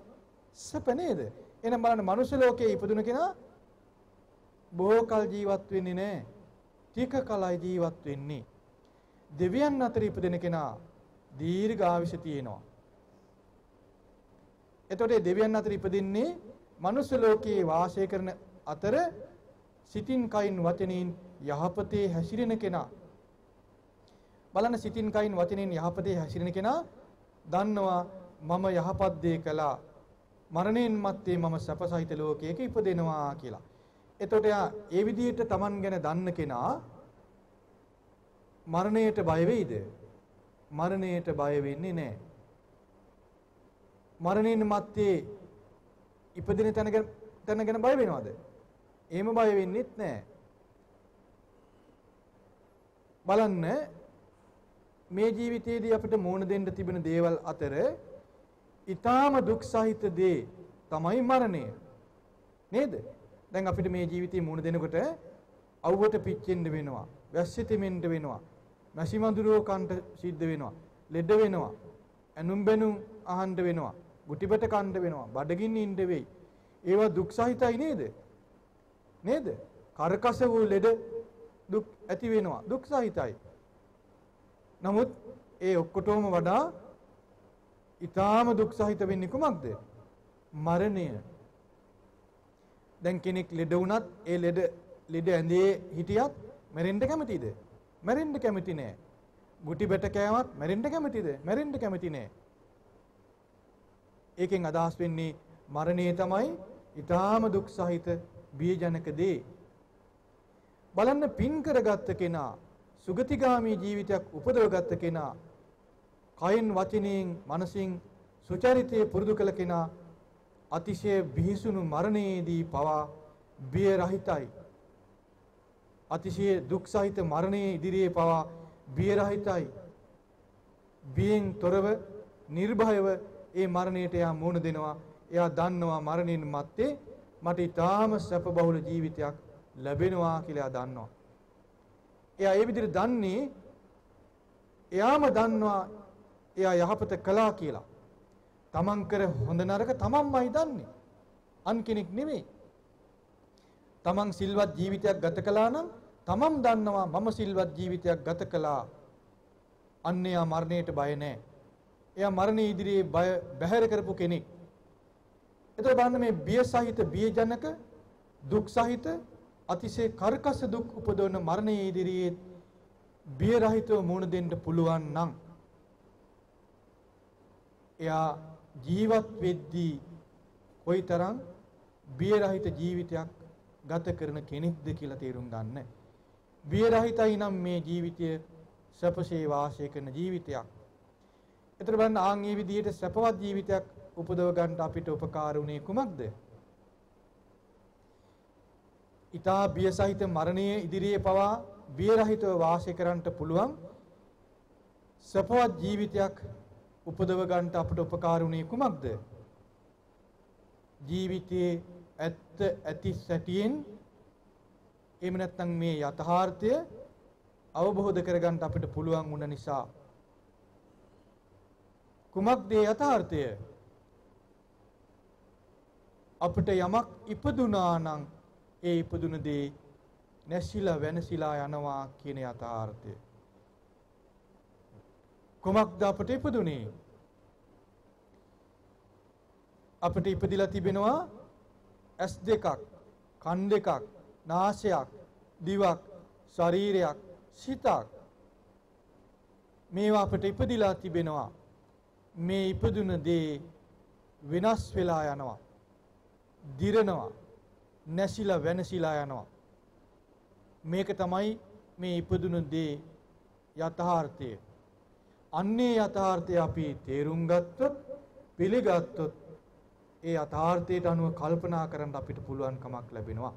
සැප නේද? එහෙනම් බලන්න මනුෂ්‍ය ලෝකයේ ඉපදුන කෙනා බොහෝ කල් ජීවත් වෙන්නේ නැහැ. ටික කලයි ජීවත් වෙන්නේ. දෙවියන් අතර ඉපදෙන කෙනා දීර්ඝ ආයුෂ තියෙනවා. එතකොට මේ දෙවියන් අතර ඉපදින්නේ මනුෂ්‍ය ලෝකයේ වාසය කරන අතර සිතින් කයින් වචනෙන් යහපතේ හැසිරෙන කෙනා. බලන්න සිතින් කයින් වචනෙන් යහපතේ හැසිරෙන කෙනා දන්නවා මම යහපත් දේ කළා, මරණයෙන් මත්තේ මම සැපසහිත ලෝකයක ඉපදෙනවා කියලා. එතකොට එයා ඒ විදිහට Taman ගැන දන්න කෙනා මරණයට බය වෙයිද? මරණයට බය වෙන්නේ නැහැ. මරණයෙන් මත්තේ ඉපදෙන තැන ගැන බය වෙනවද? එහෙම බය වෙන්නෙත් නැහැ. බලන්න මේ ජීවිතයේදී අපිට මුහුණ දෙන්න තිබෙන දේවල් අතර ඊටාම දුක් සහිත දේ තමයි මරණය. නේද? දැන් අපිට මේ ජීවිතේ මුහුණ දෙනකොට අවුවට පිච්චෙන්න වෙනවා, වැස්සේ තෙමෙන්න වෙනවා, මැසි මඳුරෝ කන්ට සිද්ධ වෙනවා, ලෙඩ වෙනවා, ඇනුම් බැනුම් අහන්න වෙනවා, ගුටිබට කන්න වෙනවා, බඩගින්න ඉන්න වෙයි. ඒවා දුක් සහිතයි නේද? නේද? කරකස වූ ලෙඩ දුක් ඇති වෙනවා, දුක් සහිතයි. නමුත් ඒ ඔක්කොටම වඩා ඊටාම දුක් සහිත වෙන්නේ කුමක්ද? මරණය. දැන් කෙනෙක් ලෙඩ වුණත් ඒ ලෙඩ ඇඳේ හිටියත් මැරෙන්න කැමතිද? මැරෙන්න කැමති නෑ. ගුටි බැට කෑවත් මැරෙන්න කැමතිද? මැරෙන්න කැමති නෑ. ඒකෙන් අදහස් වෙන්නේ මරණය තමයි ඊටාම දුක් සහිත බියජනක දේ. බලන්න පින් කරගත්ත කෙනා, සුගතිගාමී ජීවිතයක් උපදවගත්ත කෙනා, කයෙන් වචනයෙන් මනසින් සුචරිතය පුරුදු කළ කෙනා අතිශය බිහිසුණු මරණයේදී පවා බිය රහිතයි. අතිශය දුක් සහිත මරණයේ ඉදිරියේ පවා බිය රහිතයි. බියෙන් තොරව නිර්භයව ඒ මරණයට එයා මුහුණ දෙනවා. එයා දන්නවා මරණයෙන් මත්තේ මට ඊටාම සැප බහුල ජීවිතයක් ලැබෙනවා කියලා එයා දන්නවා. එයා ඒ විදිහට දන්නේ, එයාම දන්නවා එයා යහපත කළා කියලා. තමන් කර හොඳ නරක තමන්මයි දන්නේ, අන් කෙනෙක් නෙමෙයි. තමන් සිල්වත් ජීවිතයක් ගත කළා නම් තමන් දන්නවා මම සිල්වත් ජීවිතයක් ගත කළා. අන්න එයා මරණයට බය නෑ. එයා මරණය ඉදිරියේ බය බැහැර කරපු කෙනෙක්. එතකොට බලන්න මේ බිය සහිත, බියජනක, දුක් සහිත, අතිශය කර්කශ දුක් උපදවන මරණය ඉදිරියේ බිය රහිතව මුහුණ දෙන්න පුළුවන් නම් එයා ජීවත් වෙද්දී කොයිතරම් බිය රහිත ජීවිතයක් ගත කරන කෙනෙක්ද කියලා තේරුම් ගන්න. බිය රහිතයි නම් මේ ජීවිතය සැපසේ වාසය කරන ජීවිතයක්. එතකොට බලන්න ආන් මේ විදිහට සැපවත් ජීවිතයක් උපදව ගන්න අපිට උපකාර වුණේ කුමක්ද? ඊතා බිය සහිත මරණයේ ඉදිරියේ පවා බිය රහිතව වාසය කරන්නට පුළුවන් සැපවත් ජීවිතයක් උපදව ගන්නට අපට උපකාර වුණේ කුමක්ද? ජීවිතයේ ඇත්ත ඇති සැටියෙන් එහෙම නැත්නම් මේ යථාර්ථය අවබෝධ කරගන්න අපිට පුළුවන් වුණ නිසා. කුමක්ද ඒ යථාර්ථය? අපිට යමක් ඉපදුනා නම් ඒ ඉපදුන දේ නැසිලා වෙනසිලා යනවා කියන යථාර්ථය. කුමක්ද අපට ඉපදුනේ? අපට ඉපදිලා තිබෙනවා ඇස් දෙකක්, කන් දෙකක්, නාසයක්, දිවක්, ශරීරයක්, සිතක්. මේවා අපට ඉපදිලා තිබෙනවා. මේ ඉපදුන දේ වෙනස් වෙලා යනවා, දිරනවා. නැසිලා වෙනසිලා යනවා. මේක තමයි මේ ඉපදුණු දේ යථාර්ථය. අන්නේ යථාර්ථය අපි තේරුම් ගත්තොත්, පිළිගත්තොත් ඒ යථාර්ථයට අනුව කල්පනා කරන්න අපිට පුළුවන්කමක් ලැබෙනවා.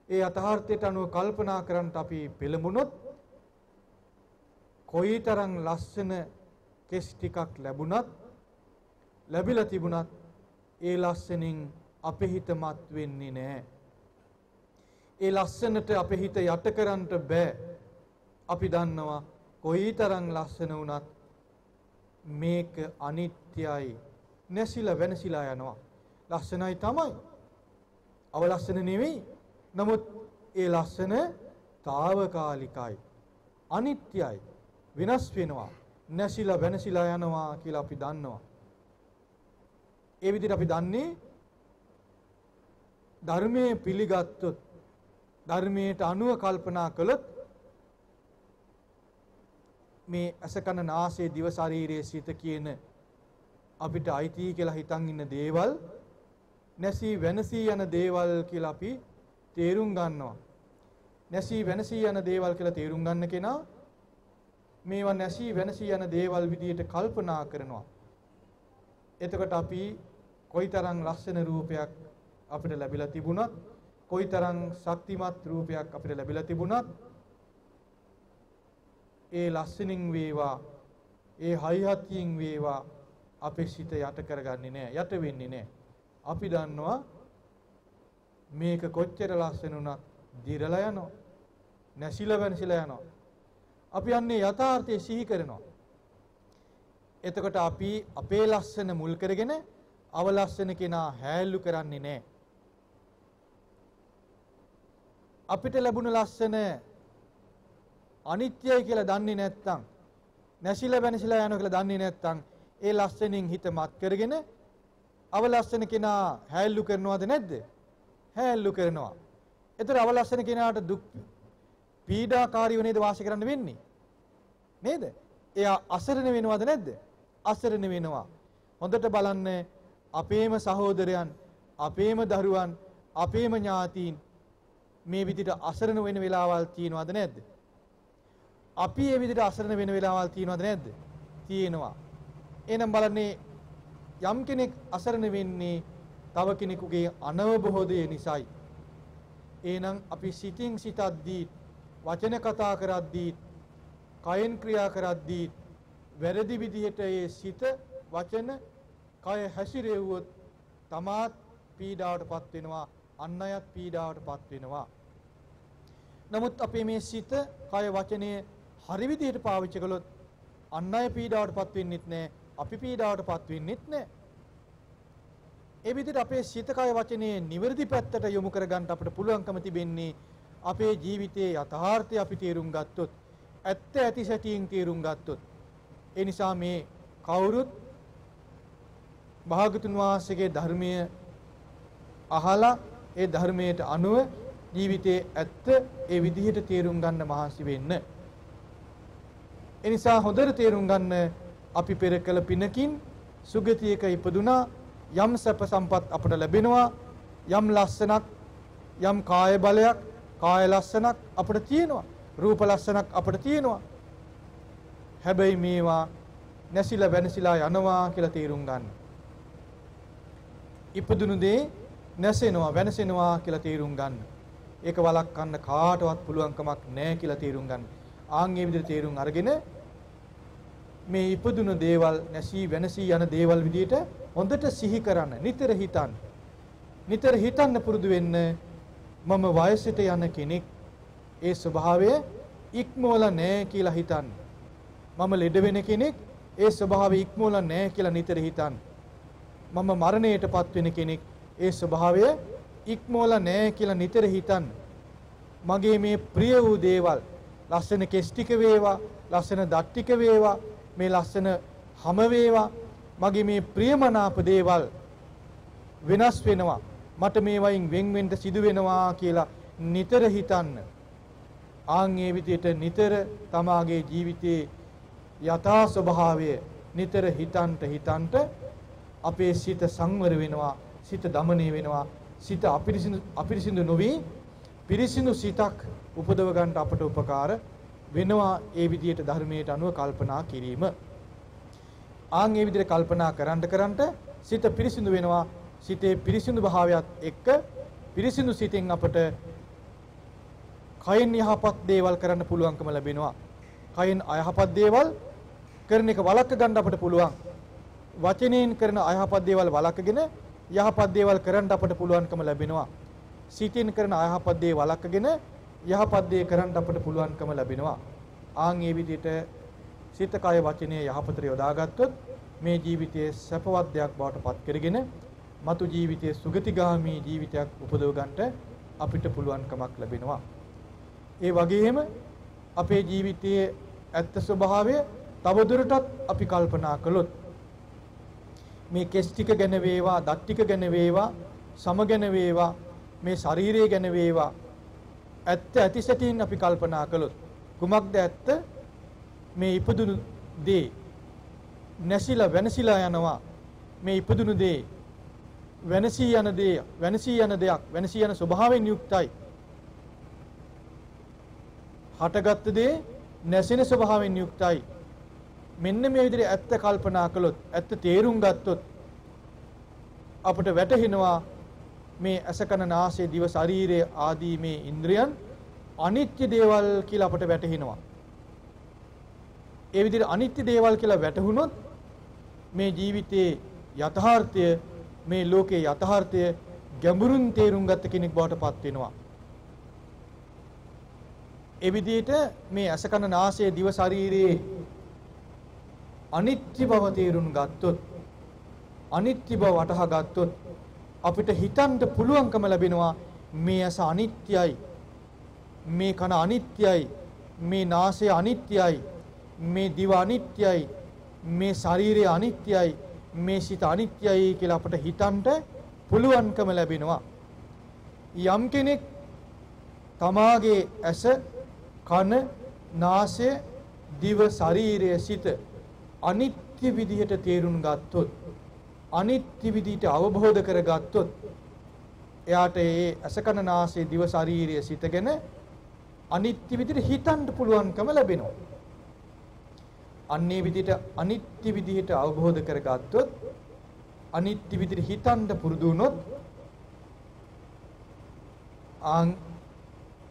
ඒ යථාර්ථයට අනුව කල්පනා කරන්න අපි පෙළඹුණොත් කොයිතරම් ලස්සන කෙස් ටිකක් ලැබුණත්, ලැබිලා තිබුණත් ඒ ලස්සනින් අපේ හිත මත් වෙන්නේ නෑ. ඒ ලස්සනට අපේ හිත යට කරන්න බෑ. අපි දන්නවා කොයිතරම් ලස්සන වුණත් මේක අනිත්‍යයි, නැසිලා වෙනසිලා යනවා. ලස්සනයි තමයි, අවලස්සන නෙවෙයි. නමුත් ඒ ලස්සන තාවකාලිකයි, අනිත්‍යයි, වෙනස් වෙනවා, නැසිලා වෙනසිලා යනවා කියලා අපි දන්නවා. ඒ විදිහට අපි දන්නේ ධර්මයේ පිළිගත්තොත්, ධර්මයට අනුව කල්පනා කළොත් මේ ඇස කන නාසය දිව ශරීරයේ සිත කියන අපිට අයිති කියලා හිතන් ඉන්න දේවල් නැසී වෙනසී යන දේවල් කියලා අපි තේරුම් ගන්නවා. නැසී වෙනසී යන දේවල් කියලා තේරුම් ගන්න කෙනා මේවා නැසී වෙනසී යන දේවල් විදියට කල්පනා කරනවා. එතකොට අපි කොයිතරම් ලස්සන රූපයක් අපිට ලැබිලා තිබුණත්, කොයිතරම් ශක්තිමත් රූපයක් අපිට ලැබිලා තිබුණත්, ඒ ලස්සනින් වේවා, ඒ හයිහතියෙන් වේවා අපේ සිත යට කරගන්නේ නෑ, යට වෙන්නේ නෑ. අපි දන්නවා මේක කොච්චර ලස්සන වුණත් දිරලා යනවා, නැසිලා වෙනසිලා යනවා. අපි යන්නේ යථාර්ථය සිහි කරනවා. එතකොට අපි අපේ ලස්සන මුල් කරගෙන අවලස්සන කෙනා හැල්ලු කරන්නේ නෑ. අපිට ලැබුණ ලස්සන අනිත්‍යයි කියලා දන්නේ නැත්නම්, නැසිලා වෙනසිලා යනවා කියලා දන්නේ නැත්නම්, ඒ ලස්සනින් හිත මත් කරගෙන අවලස්සන කෙනා හැල්ලු කරනවද නැද්ද? හැල්ලු කරනවා. ඒතර අවලස්සන කෙනාට දුක් පීඩාකාරීව නේද වාසය කරන්න වෙන්නේ? නේද? එයා අසරණ වෙනවද නැද්ද? අසරණ වෙනවා. හොඳට බලන්න, අපේම සහෝදරයන්, අපේම දරුවන්, අපේම ඥාතීන් මේ විදිහට අසරණ වෙන වෙලාවල් තියෙනවද නැද්ද? අපි මේ විදිහට අසරණ වෙන වෙලාවල් තියෙනවද නැද්ද? තියෙනවා. එහෙනම් බලන්නේ, යම් කෙනෙක් අසරණ වෙන්නේ තව කෙනෙකුගේ අනවබෝධය නිසායි. එහෙනම් අපි සිතින් සිතද්දී, වචන කතා කරද්දී, කයෙන් ක්‍රියා කරද්දී වැරදි විදිහට ඒ සිත, වචන, කය හැසිරෙව්වොත් තමාත් පීඩාවටපත් වෙනවා, අන් අයත් පීඩාවටපත් වෙනවා. නමුත් අපේ මේ සිත, කය, වචනය හරි විදිහට පාවිච්චි කළොත් අන් අය පීඩාවටපත් වෙන්නෙත් නෑ, අපි පීඩාවටපත් වෙන්නෙත් නෑ. ඒ විදිහට අපේ සිත, කය, වචනේ නිවැරදි පැත්තට යොමු කරගන්න අපිට පුළුවන්කම තිබෙන්නේ අපේ ජීවිතයේ යථාර්ථය අපි තේරුම් ගත්තොත්, ඇත්ත ඇති සැටියෙන් තේරුම් ගත්තොත්. ඒ නිසා මේ කවුරුත් භාගතුන් වහන්සේගේ ධර්මය අහලා ඒ ධර්මයට අනුව ජීවිතයේ ඇත්ත ඒ විදිහට තේරුම් ගන්න මහන්සි වෙන්න. ඒ නිසා හොඳට තේරුම් ගන්න, අපි පෙර කළ පිනකින් සුගතියක ඉපදුනා, යම් සැප සම්පත් අපට ලැබෙනවා, යම් ලස්සනක්, යම් කාය බලයක්, කාය ලස්සනක් අපට තියෙනවා, රූප ලස්සනක් අපට තියෙනවා. හැබැයි මේවා නැසිලා වෙනසිලා යනවා කියලා තේරුම් ගන්න. ඉපදුණු දේ නැසෙනවා වෙනසෙනවා කියලා තේරුම් ගන්න. ඒක වළක්වන්න කාටවත් පුළුවන් කමක් නැහැ කියලා තේරුම් ගන්න. ආන් මේ විදිහට තේරුම් අරගෙන මේ ඉපදුණු දේවල් නැසී වෙනසී යන දේවල් විදිහට හොඳට සිහි කරන්න, නිතර හිතන්න. නිතර හිතන්න පුරුදු වෙන්න, මම වයසට යන කෙනෙක්, ඒ ස්වභාවය ඉක්මවලා නෑ කියලා හිතන්න. මම ලෙඩ වෙන කෙනෙක්, ඒ ස්වභාවය ඉක්මවලා නෑ කියලා නිතර හිතන්න. මම මරණයටපත් වෙන කෙනෙක්, ඒ ස්වභාවය ඉක්මවලා නෑ කියලා නිතර හිතන්න. මගේ මේ ප්‍රිය වූ දේවල්, ලස්සන කෙස් ටික වේවා, ලස්සන දත් ටික වේවා, මේ ලස්සන හැම වේවා, මගේ මේ ප්‍රියමනාප දේවල් වෙනස් වෙනවා, මට මේවයින් වෙන් වෙන්න සිදු වෙනවා කියලා නිතර හිතන්න. ආන් ඒ විදිහට නිතර තමාගේ ජීවිතයේ යථා ස්වභාවය නිතර හිතන්ට හිතන්ට අපේ සිත සංවර වෙනවා, සිත දමනය වෙනවා, සිත අපිරිසිදු අපිරිසිදු නොවි පිරිසිදු සිතක් උපදව ගන්නට අපට උපකාර වෙනවා ඒ විදිහට ධර්මයට අනුව කල්පනා කිරීම. ආන් ඒ විදිහට කල්පනා කරන්ට කරන්ට සිත පිරිසිදු වෙනවා. සිතේ පිරිසිදු භාවයත් එක්ක පිරිසිදු සිතෙන් අපට කයෙන් යහපත් දේවල් කරන්න පුළුවන්කම ලැබෙනවා. කයෙන් අයහපත් දේවල් කරන එක වළක්ව ගන්න අපට පුළුවන්. වචනයෙන් කරන අයහපත් දේවල් වළක්වගෙන යහපත් දේවල් කරන්න අපට පුළුවන්කම ලැබෙනවා. සිතින් කරන අයහපත් දේ වළක්වගෙන යහපත් දේ කරන්න අපට පුළුවන්කම ලැබෙනවා. ආන් ඒ විදිහට සිත කය වචනය යහපතට යොදාගත්තොත් මේ ජීවිතයේ සැපවත් දෙයක් බවට පත් කරගෙන මතු ජීවිතයේ සුගතිගාමී ජීවිතයක් උපදව ගන්නට අපිට පුළුවන්කමක් ලැබෙනවා. ඒ වගේම අපේ ජීවිතයේ ඇත්ත ස්වභාවය තවදුරටත් අපි කල්පනා කළොත් මේ කෙස් ටික ගැන වේවා, දත් ටික ගැන වේවා, සම ගැන වේවා, මේ ශරීරය ගැන වේවා, ඇත්ත ඇති සැටින් අපි කල්පනා කළොත් කුමක්ද ඇත්ත? මේ ඉපදුණු දේ නැසිලා වෙනසිලා යනවා. මේ ඉපදුණු දේ වෙනසී යන දේ, වෙනසී යන දෙයක්, වෙනසී යන ස්වභාවයෙන් යුක්තයි. හටගත්ත දේ නැසෙන ස්වභාවයෙන් යුක්තයි. මෙන්න මේ විදිහට ඇත්ත කල්පනා කළොත්, ඇත්ත තේරුම් ගත්තොත් අපට වැටහෙනවා මේ ඇස කන නාසය දිව ශරීරය ආදී මේ ඉන්ද්‍රියන් අනිත්‍ය දේවල් කියලා අපට වැටහෙනවා. ඒ විදිහට අනිත්‍ය දේවල් කියලා වැටහුනොත් මේ ජීවිතයේ යථාර්ථය, මේ ලෝකයේ යථාර්ථය ගැඹුරින් තේරුම් ගත්ත කෙනෙක් බවට පත් වෙනවා. ඒ විදිහට මේ ඇස කන නාසය දිව ශරීරයේ අනිත්‍ය බව තේරුම් ගත්තොත්, අනිත්‍ය බව වටහා ගත්තොත් අපිට හිතන්න පුළුවන්කම ලැබෙනවා මේ ඇස අනිත්‍යයි, මේ කන අනිත්‍යයි, මේ නාසය අනිත්‍යයි, මේ දිව අනිත්‍යයි, මේ ශරීරය අනිත්‍යයි, මේ සිත අනිත්‍යයි කියලා අපට හිතන්න පුළුවන්කම ලැබෙනවා. යම් කෙනෙක් තමාගේ ඇස, කන, නාසය, දිව, ශරීරය, සිත අනිත්‍ය විදිහට තේරුම් ගත්තොත්, අනිත්‍ය විදිහට අවබෝධ කරගත්තොත් එයාට ඒ ඇස, කන, නාසය, දිව, ශරීරය, සිත ගැන අනිත්‍ය විදිහට හිතන්න පුළුවන්කම ලැබෙනවා. අන්නේ විදිහට අනිත්‍ය විදිහට අවබෝධ කරගත්තොත්, අනිත්‍ය විදිහට හිතන්න පුරුදු වුණොත්, ආන්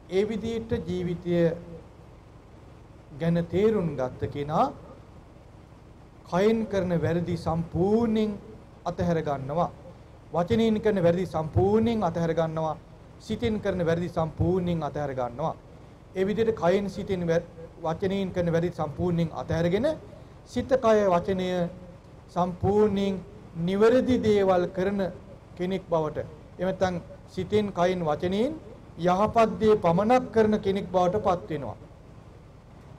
ඒ විදිහට ජීවිතය ගැන තේරුම් ගත්ත කෙනා කයෙන් කරන වැරදි සම්පූර්ණයෙන් අතහැර ගන්නවා. වචනයෙන් කරන වැරදි සම්පූර්ණයෙන් අතහැර ගන්නවා. සිතෙන් කරන වැරදි සම්පූර්ණයෙන් අතහැර ගන්නවා. ඒ විදිහට කයෙන්, සිතෙන්, වචනයෙන් කරන වැරදි සම්පූර්ණයෙන් අතහැරගෙන සිත, කය, වචනය සම්පූර්ණයෙන් නිවැරදි දේවල් කරන කෙනෙක් බවට, එහෙම නැත්නම් සිතෙන්, කයෙන්, වචනයෙන් යහපත් දේ පමණක් කරන කෙනෙක් බවට පත් වෙනවා.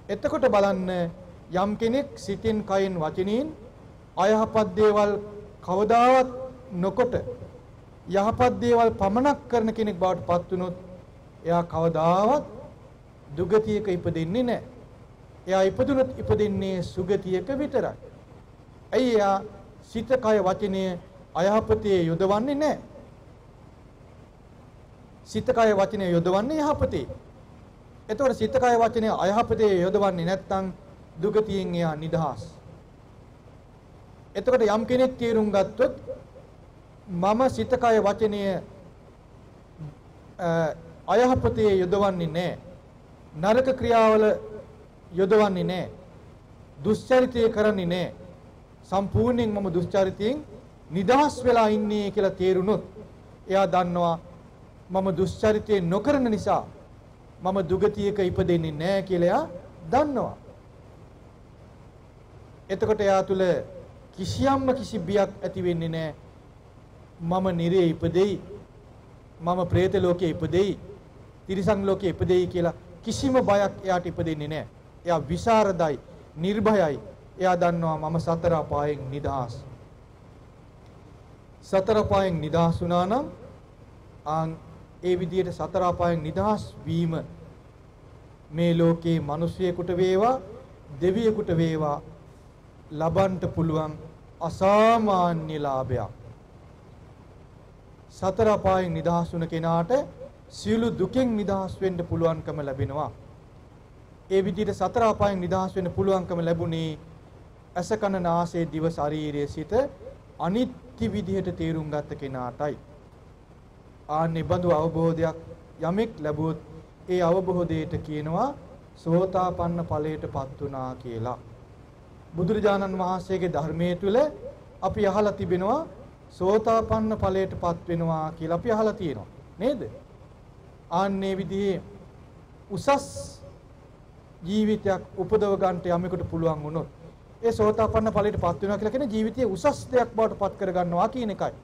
එතකොට බලන්න, යම් කෙනෙක් සිතෙන්, කයෙන්, වචනයෙන් අයහපත් දේවල් කවදාවත් නොකොට යහපත් දේවල් පමණක් කරන කෙනෙක් බවට පත් වුණොත් එයා කවදාවත් දුගතියක ඉපදෙන්නේ නැහැ. එයා ඉපදුනොත් ඉපදෙන්නේ සුගතියක විතරයි. ඇයි? එයා සිත, කය, වචනය අයහපතේ යොදවන්නේ නැහැ. සිත, කය, වචනය යොදවන්නේ යහපතේ. එතකොට සිත, කය, වචනය අයහපතේ යොදවන්නේ නැත්නම් දුගතියෙන් එයා නිදහස්. එතකොට යම් කෙනෙක් තේරුම් ගත්තොත් මම සිත, කය, වචනය අයහපතේ යොදවන්නේ නැහැ, නරක ක්‍රියාවල යොදවන්නේ නැහැ, දුස්චරිතය කරන්නේ නැහැ, සම්පූර්ණයෙන් මම දුස්චරිතයෙන් නිදහස් වෙලා ඉන්නේ කියලා තේරුනොත් එයා දන්නවා මම දුස්චරිතය නොකරන නිසා මම දුගතියක ඉපදෙන්නේ නැහැ කියලා එයා දන්නවා. එතකොට එයා තුල කිසියම්ම කිසි බියක් ඇති වෙන්නේ නැහැ. මම නිරේ ඉපදෙයි, මම പ്രേත ලෝකේ ඉපදෙයි, තිරිසන් ලෝකේ ඉපදෙයි කියලා කිසිම බයක් එයාට ඉපදෙන්නේ නැහැ. එයා විශාරදයි, නිර්භයයි. එයා දන්නවා මම සතර අපායෙන් නිදහස්. සතර අපායෙන් නිදහස් වුණා නම් ආන් ඒ විදිහට සතර අපායෙන් නිදහස් වීම මේ ලෝකේ මිනිසියෙකුට වේවා දෙවියෙකුට වේවා ලබන්න පුළුවන් අසාමාන්‍ය ලාභයක්. සතර අපායෙන් නිදහස් වුණ කෙනාට සියලු දුකෙන් නිදහස් වෙන්න පුළුවන්කම ලැබෙනවා. ඒ විදිහට සතර අපායෙන් නිදහස් වෙන්න පුළුවන්කම ලැබුණේ ඇස කන නාසය දිව ශරීරය සිත අනිත්‍ය විදිහට තේරුම් ගත්ත කෙනාටයි. ආන්නේ බඳු අවබෝධයක් යමෙක් ලැබුවොත් ඒ අවබෝධයට කියනවා සෝතාපන්න ඵලයටපත් වුණා කියලා. බුදුරජාණන් වහන්සේගේ ධර්මයේ තුල අපි අහලා තිබෙනවා සෝතාපන්න ඵලයටපත් වෙනවා කියලා අපි අහලා තියෙනවා නේද? ආන්නේ විදිහේ උසස් ජීවිතයක් උපදව ගන්නට යමෙකුට පුළුවන් වුණොත් ඒ සෝතාපන්න ඵලයටපත් වෙනවා කියලා කියන්නේ ජීවිතයේ උසස් දෙයක් බවට පත් කර ගන්නවා කියන එකයි.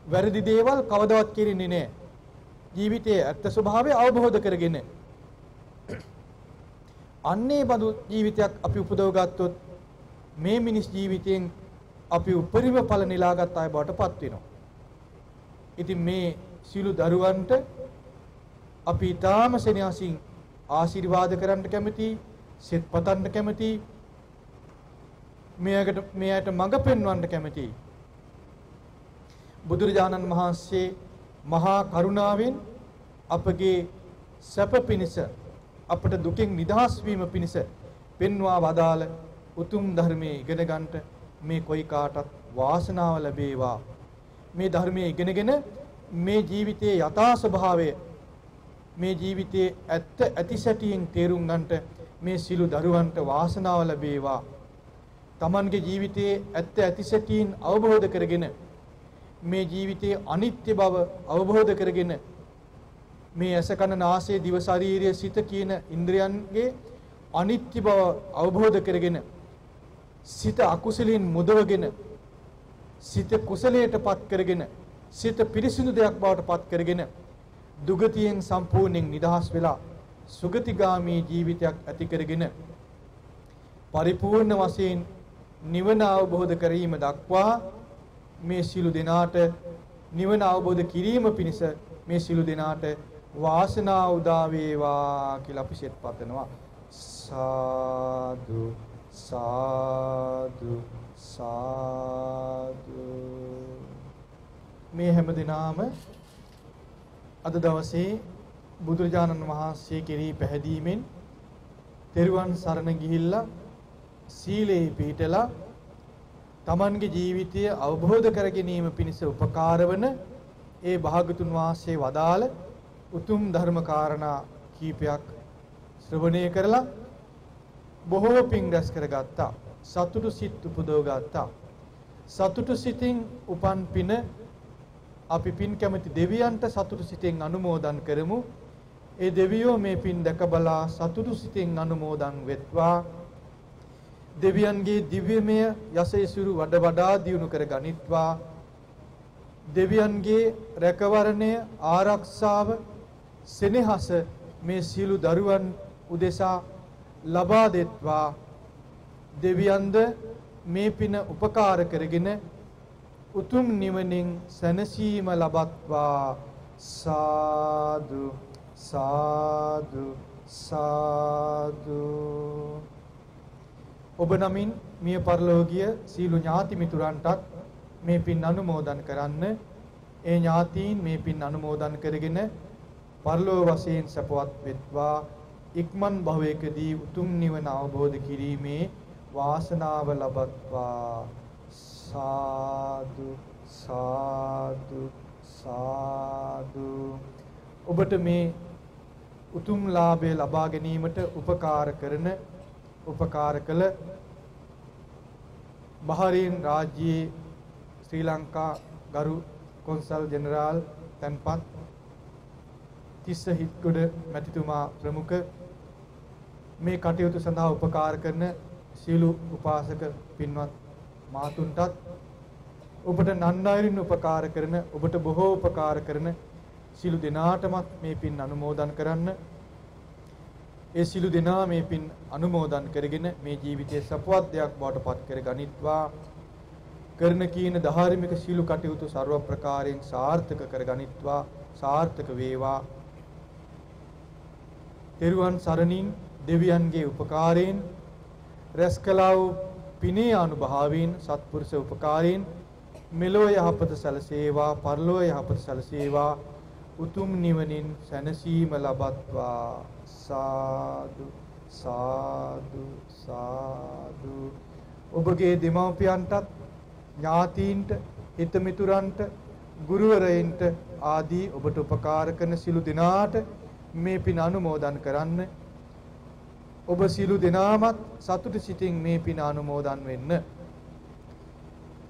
වැරදි දේවල් කවදාවත් කෙරෙන්නේ නැහැ. ජීවිතයේ ඇත්ත ස්වභාවය අවබෝධ කරගෙන අන්නේ බඳු ජීවිතයක් අපි උපදව ගත්තොත් මේ මිනිස් ජීවිතයෙන් අපි උපරිම ඵල නෙලාගත් අය බවට පත් වෙනවා. ඉතින් මේ සියලු දරුවන්ට අපි ඊටාම සෙනෙහසින් ආශිර්වාද කරන්න කැමති, සෙත් පතන්න කැමති, මේ අයට මඟ පෙන්වන්න කැමති. බුදුරජාණන් වහන්සේ මහා කරුණාවෙන් අපගේ සැප පිණිස අපට දුකෙන් නිදහස් වීම පිණිස පෙන්වා වදාළ උතුම් ධර්මයේ ඉගෙන ගන්නට මේ කොයි කාටත් වාසනාව ලැබේවා. මේ ධර්මයේ ඉගෙනගෙන මේ ජීවිතයේ යථා ස්වභාවය, මේ ජීවිතයේ ඇත්ත ඇති සැටියෙන් තේරුම් ගන්නට මේ සිළු දරුවන්ට වාසනාව ලැබේවා. තමන්ගේ ජීවිතයේ ඇත්ත ඇති සැටියෙන් අවබෝධ කරගෙන මේ ජීවිතයේ අනිත්‍ය බව අවබෝධ කරගෙන මේ ඇස කන නාසය දිව ශරීරය සිත කියන ඉන්ද්‍රයන්ගේ අනිත්‍ය බව අවබෝධ කරගෙන සිත අකුසලයෙන් මුදවගෙන සිත කුසලයට පත් කරගෙන සිත පිරිසිදු දෙයක් බවට පත් කරගෙන දුගතියෙන් සම්පූර්ණයෙන් නිදහස් වෙලා සුගතිගාමී ජීවිතයක් ඇති කරගෙන පරිපූර්ණ වශයෙන් නිවන අවබෝධ කිරීම දක්වා මේ සියලු දෙනාට නිවන අවබෝධ කිරීම පිණිස මේ සියලු දෙනාට වාසනාව උදා වේවා කියලා අපි සෙත් පතනවා. සාදු සාදු සාදු. මේ හැම දිනාම අද දවසේ බුදුරජාණන් වහන්සේ කෙරෙහි පැහැදීමෙන් තෙරුවන් සරණ ගිහිල්ලා සීලේ පිහිටලා තමන්ගේ ජීවිතය අවබෝධ කර ගැනීම පිණිස උපකාර වන ඒ භාගතුන් වහන්සේ වදාළ උතුම් ධර්ම කාරණා කීපයක් ශ්‍රවණය කරලා බොහෝ පින් රැස් කරගත්තා. සතුටු සිත් උපදව ගත්තා. සතුටු සිතින් උපන් පින අපි පින් කැමති දෙවියන්ට සතුටු සිතින් අනුමෝදන් කරමු. ඒ දෙවියෝ මේ පින් දැක බලා සතුටු සිතින් අනුමෝදන් වෙත්වා. දෙවියන්ගේ දිව්‍යමය යස ඉසුරු වඩ වඩා දියුණු කර ගනිත්වා. දෙවියන්ගේ රැකවරණය, ආරක්ෂාව, සෙනෙහස මේ සියලු දරුවන් උදෙසා ලබා දෙත්වා. දෙවියන්ද මේ පින උපකාර කරගෙන උතුම් නිවනින් සැනසීම ලබත්වා. සාදු සාදු සාදු. ඔබ නමින් මිය පරලෝකීය සීල ඥාති මිතුරන්ටත් මේ පින් අනුමෝදන් කරන්න. ඒ ඥාතීන් මේ පින් අනුමෝදන් කරගෙන පරලෝක වශයෙන් සපවත් වෙත්වා. ඉක්මන් භවයකදී උතුම් නිවන අවබෝධ කිරීමේ වාසනාව ලබත්වා. සාදු සාදු සාදු. ඔබට මේ උතුම් ලාභය ලබා ගැනීමට උපකාර කළ බහරින් රාජ්‍යයේ ශ්‍රී ලංකා ගරු කොන්සල් ජෙනරාල් තැන්පත් තිස්ස හිත්ගොඩ මැතිතුමා ප්‍රමුඛ මේ කටයුතු සඳහා උපකාර කරන සියලු උපාසක පින්වත් මාතුන්ටත්, ඔබට නන්නයිරින් උපකාර කරන, ඔබට බොහෝ උපකාර කරන සියලු දෙනාටමත් මේ පින් අනුමෝදන් කරන්න. ඒ සියලු දෙනා මේ පින් අනුමෝදන් කරගෙන මේ ජීවිතයේ සපවත් දෙයක් බවට පත් කර ගනිත්වා. කරන කීන ධාර්මික සියලු කටයුතු ਸਰව ප්‍රකාරයෙන් සාර්ථක කර ගනිත්වා, සාර්ථක වේවා. තෙරුවන් සරණින් දෙවියන්ගේ උපකාරයෙන් රැස් කළා වූ පිනේ අනුභවයෙන් සත්පුරුෂ උපකාරයෙන් මෙලොව යහපත සැලසේවා, පරලොව යහපත සැලසේවා, උතුම් නිවනින් සැනසීම ලබත්වා. සාදු සාදු සාදු. ඔබගේ දෙමව්පියන්ටත්, ඥාතීන්ට, හිතමිතුරන්ට, ගුරුවරයින්ට ආදී ඔබට උපකාර කරන සිළු දෙනාට මේ පින අනුමෝදන් කරන්න. ඔබ සිළු දෙනාමත් සතුට සිතින් මේ පින අනුමෝදන් වෙන්න.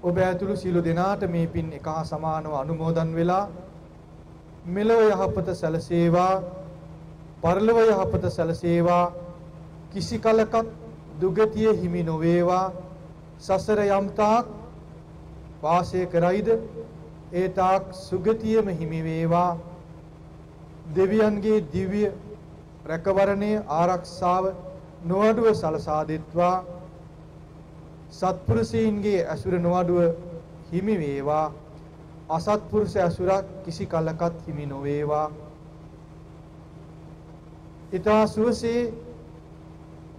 ඔබ ඇතුළු සිළු දෙනාට මේ පින් එක හා සමානව අනුමෝදන් වෙලා මෙලොව යහපත සැලසේවා, පරලොව යහපත සැලසේවා, කිසි කලකත් දුගතිය හිමි නොවේවා. සසර යම් තාක් වාසය කරයිද ඒ තාක් සුගතියම හිමි වේවා. දෙවියන්ගේ දිව්‍ය රැකවරණය ආරක්ෂාව නොඅඩුව සලසා දෙත්වා. සත්පුරුෂයින්ගේ ඇසුර නොඅඩුව හිමි වේවා. අසත්පුරුෂ ඇසුරක් කිසි කලකත් හිමි නොවේවා. ඊතා සුවසේ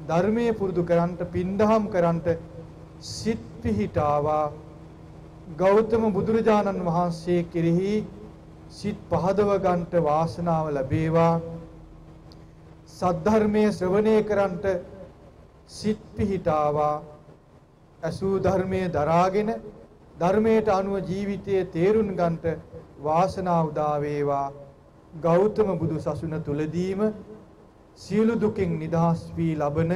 ධර්මයේ පුරුදු කරන්ට, පින්දහම් කරන්ට සිත් පිහිටාවා. ගෞතම බුදුරජාණන් වහන්සේ කෙරෙහි සිත් පහදව ගන්නට වාසනාව ලැබේවා. සද්ධර්මයේ ශ්‍රවණය කරන්ට සිත් පිහිටාවා. අසූ ධර්මයේ දරාගෙන ධර්මයට අනුව ජීවිතයේ තේරුම් ගන්නට වාසනාව උදා වේවා. ගෞතම බුදු සසුන තුලදීම සියලු දුකින් නිදහස් වී ලබන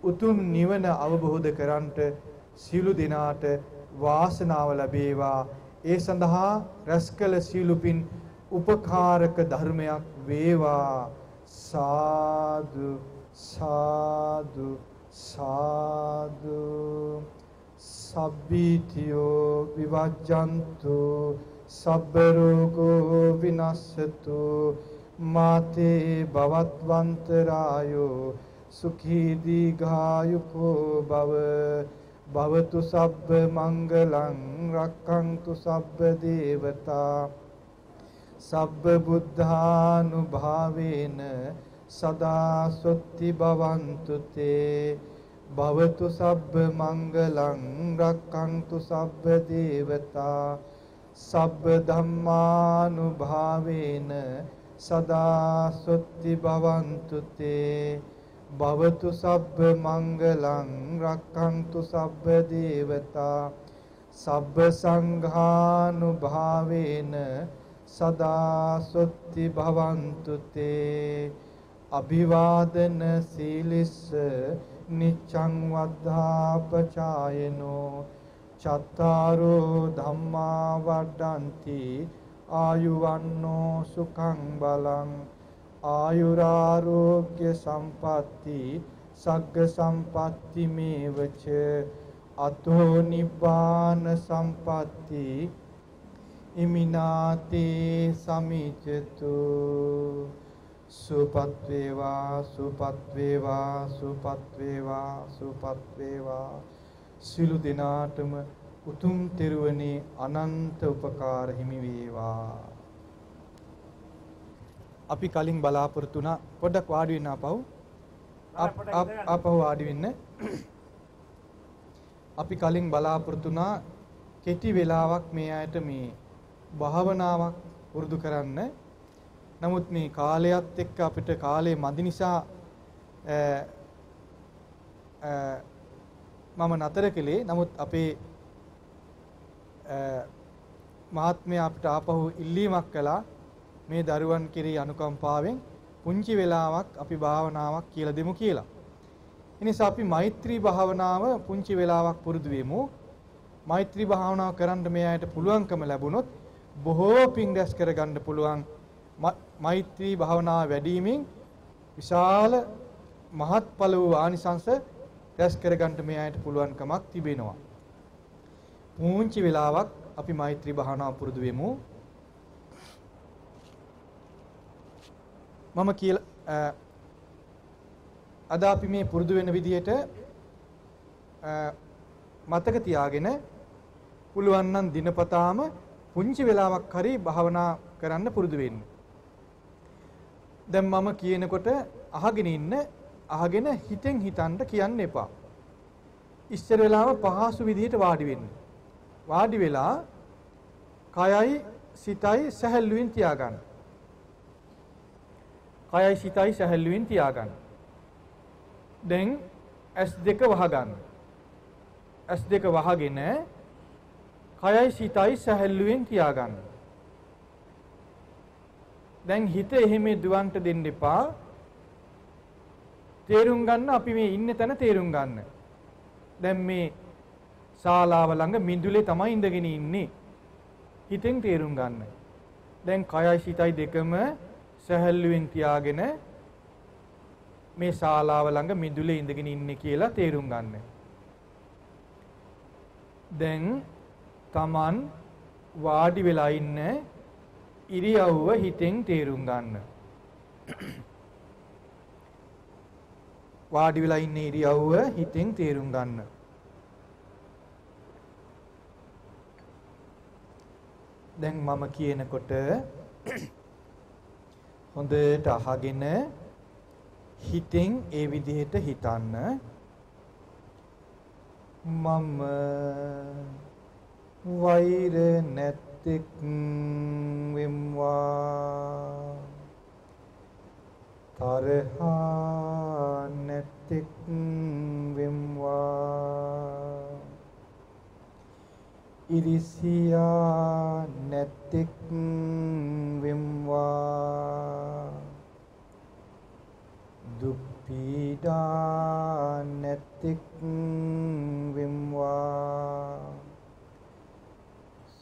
උතුම් නිවන අවබෝධ කරන්ට සියලු දෙනාට වාසනාව ලැබේවා. ඒ සඳහා රැස් කළ සියලු පින් උපකාරක ධර්මයක් වේවා. සාදු සාදු සාදු. සබ්බීතියෝ විවජ්ජන්තු සබ්බ රෝගෝ විනස්සතු මාතේ භවත්වන්තරායෝ සුඛී දීඝායුකෝ භව. භවතු සබ්බ මංගලං රක්ඛන්තු සබ්බ දේවතා සබ්බ බුද්ධානුභාවේන සදා සොත්ති භවන්තු තේ. භවතු සබ්බ මංගලං රක්ඛන්තු සබ්බ දේවතා සබ්බ ධම්මානුභාවේන සදා සොත්ති භවන්තු තේ. භවතු සබ්බ මංගලං රක්ඛන්තු සබ්බ දේවතා සබ්බ සංඝානුභාවේන සදා සොත්ති භවන්තු තේ. අභිවාදන සීලිස්ස නිච්ඡං වද්ධාපචායනෝ චත්තාරෝ ධම්මා වඩ්ඩಂತಿ ආයුවන්නෝ සුඛං බලං ආයුරාරෝග්‍ය සම්පatti සග්ග සම්පatti මේවච අතෝ නිබ්බාන සම්පatti ඉමිනාතේ සමිජතු. සුපත් වේවා සුපත් වේවා සුපත් වේවා සුපත් වේවා. සිළු දෙනාටම උතුම් තෙරුවනේ අනන්ත උපකාර හිමි වේවා. අපි කලින් බලාපොරොත්තු වුණා පොඩ්ඩක් වාඩි වෙන්න ආපහු. ආපහු වාඩි වෙන්න. අපි කලින් බලාපොරොත්තු වුණා කෙටි වෙලාවක් මේ අයට මේ භාවනාවක් පුරුදු කරන්න. නමුත් මේ කාලයත් එක්ක අපිට කාලය මදි නිසා මම නතර කළේ. නමුත් අපේ මහත්මයා අපිට ආපහු ඉල්ලීමක් කළා මේ දරුවන් කෙරෙහි අනුකම්පාවෙන් පුංචි වෙලාවක් අපි භාවනාවක් කියලා දෙමු කියලා. ඒ නිසා අපි මෛත්‍රී භාවනාව පුංචි වෙලාවක් පුරුදු වෙමු. මෛත්‍රී භාවනාව කරන්න මේ අයට පුළුවන්කම ලැබුණොත් බොහෝ පින් රැස් කරගන්න පුළුවන්. මෛත්‍රී භාවනාව වැඩිමින් විශාල මහත්ඵල වූ ආනිසංස රැස් කරගන්න මේ අයට පුළුවන්කමක් තිබෙනවා. පුංචි වෙලාවක් අපි මෛත්‍රී භාවනාව පුරුදු වෙමු. මම කියලා අද අපි මේ පුරුදු වෙන විදිහට මතක තියාගෙන පුළුවන් නම් දිනපතාම පුංචි වෙලාවක් හරි භාවනා කරන්න පුරුදු වෙන්න. දැන් මම කියනකොට අහගෙන ඉන්න, අහගෙන හිතෙන් හිතන්න කියන්න එපා. ඉස්සර වෙලාව පහසු විදිහට වාඩි වෙන්න. වාඩි වෙලා කයයි සිතයි සැහැල්ලුවෙන් තියාගන්න. කයයි සිතයි සැහැල්ලුවෙන් තියාගන්න. දැන් ඇස් දෙක වහගන්න. ඇස් දෙක වහගෙන කයයි සිතයි සැහැල්ලුවෙන් තියාගන්න. දැන් හිත එහෙම දුවන්ට දෙන්න එපා. තේරුම් ගන්න අපි මේ ඉන්න තැන තේරුම් ගන්න. දැන් මේ ශාලාව ළඟ මිදුලේ තමයි ඉඳගෙන ඉන්නේ. හිතෙන් තේරුම් ගන්න. දැන් කයයි සිතයි දෙකම සැහැල්ලුවෙන් තියාගෙන මේ ශාලාව ළඟ මිදුලේ ඉඳගෙන ඉන්නේ කියලා තේරුම් ගන්න. දැන් තමන් වාඩි වෙලා ඉන්න ඉරියව්ව හිතෙන් තේරුම් ගන්න. වාඩි වෙලා ඉන්න ඉරියව්ව හිතෙන් තේරුම් ගන්න. දැන් මම කියනකොට හොඳට අහගෙන හිතෙන් ඒ විදිහට හිතන්න. මම වෛර නැත්තෙක් වෙම්වා, තරහා නැත්තෙක් වෙම්වා, ඉරිසියා නැත්තෙක් වෙම්වා, දුක් පීඩා නැත්තෙක් වෙම්වා,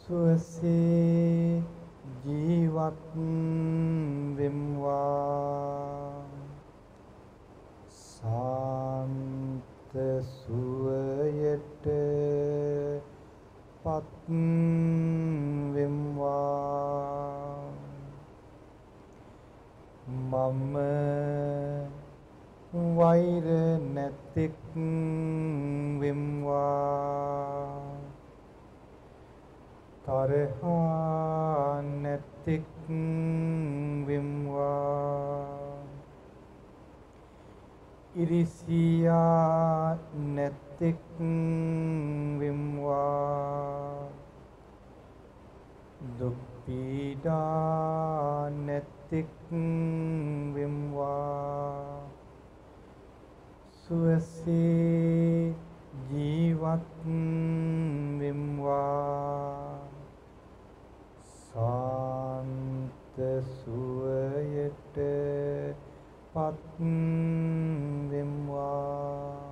සුවසේ ජීවත් වෙම්වා, සාන්ත සුවයට පත් වෙම්වා. මම වෛර නැතෙක් වෙම්වා, තරහා නැතෙක් වෙම්වා, ඉරිසියා නැතෙක් වෙම්වා, දුක් පීඩා නැතෙක් වෙම්වා, සුවසේ ජීවත් වෙම්වා, සාන්ත සුවයට පත් වෙම්වා.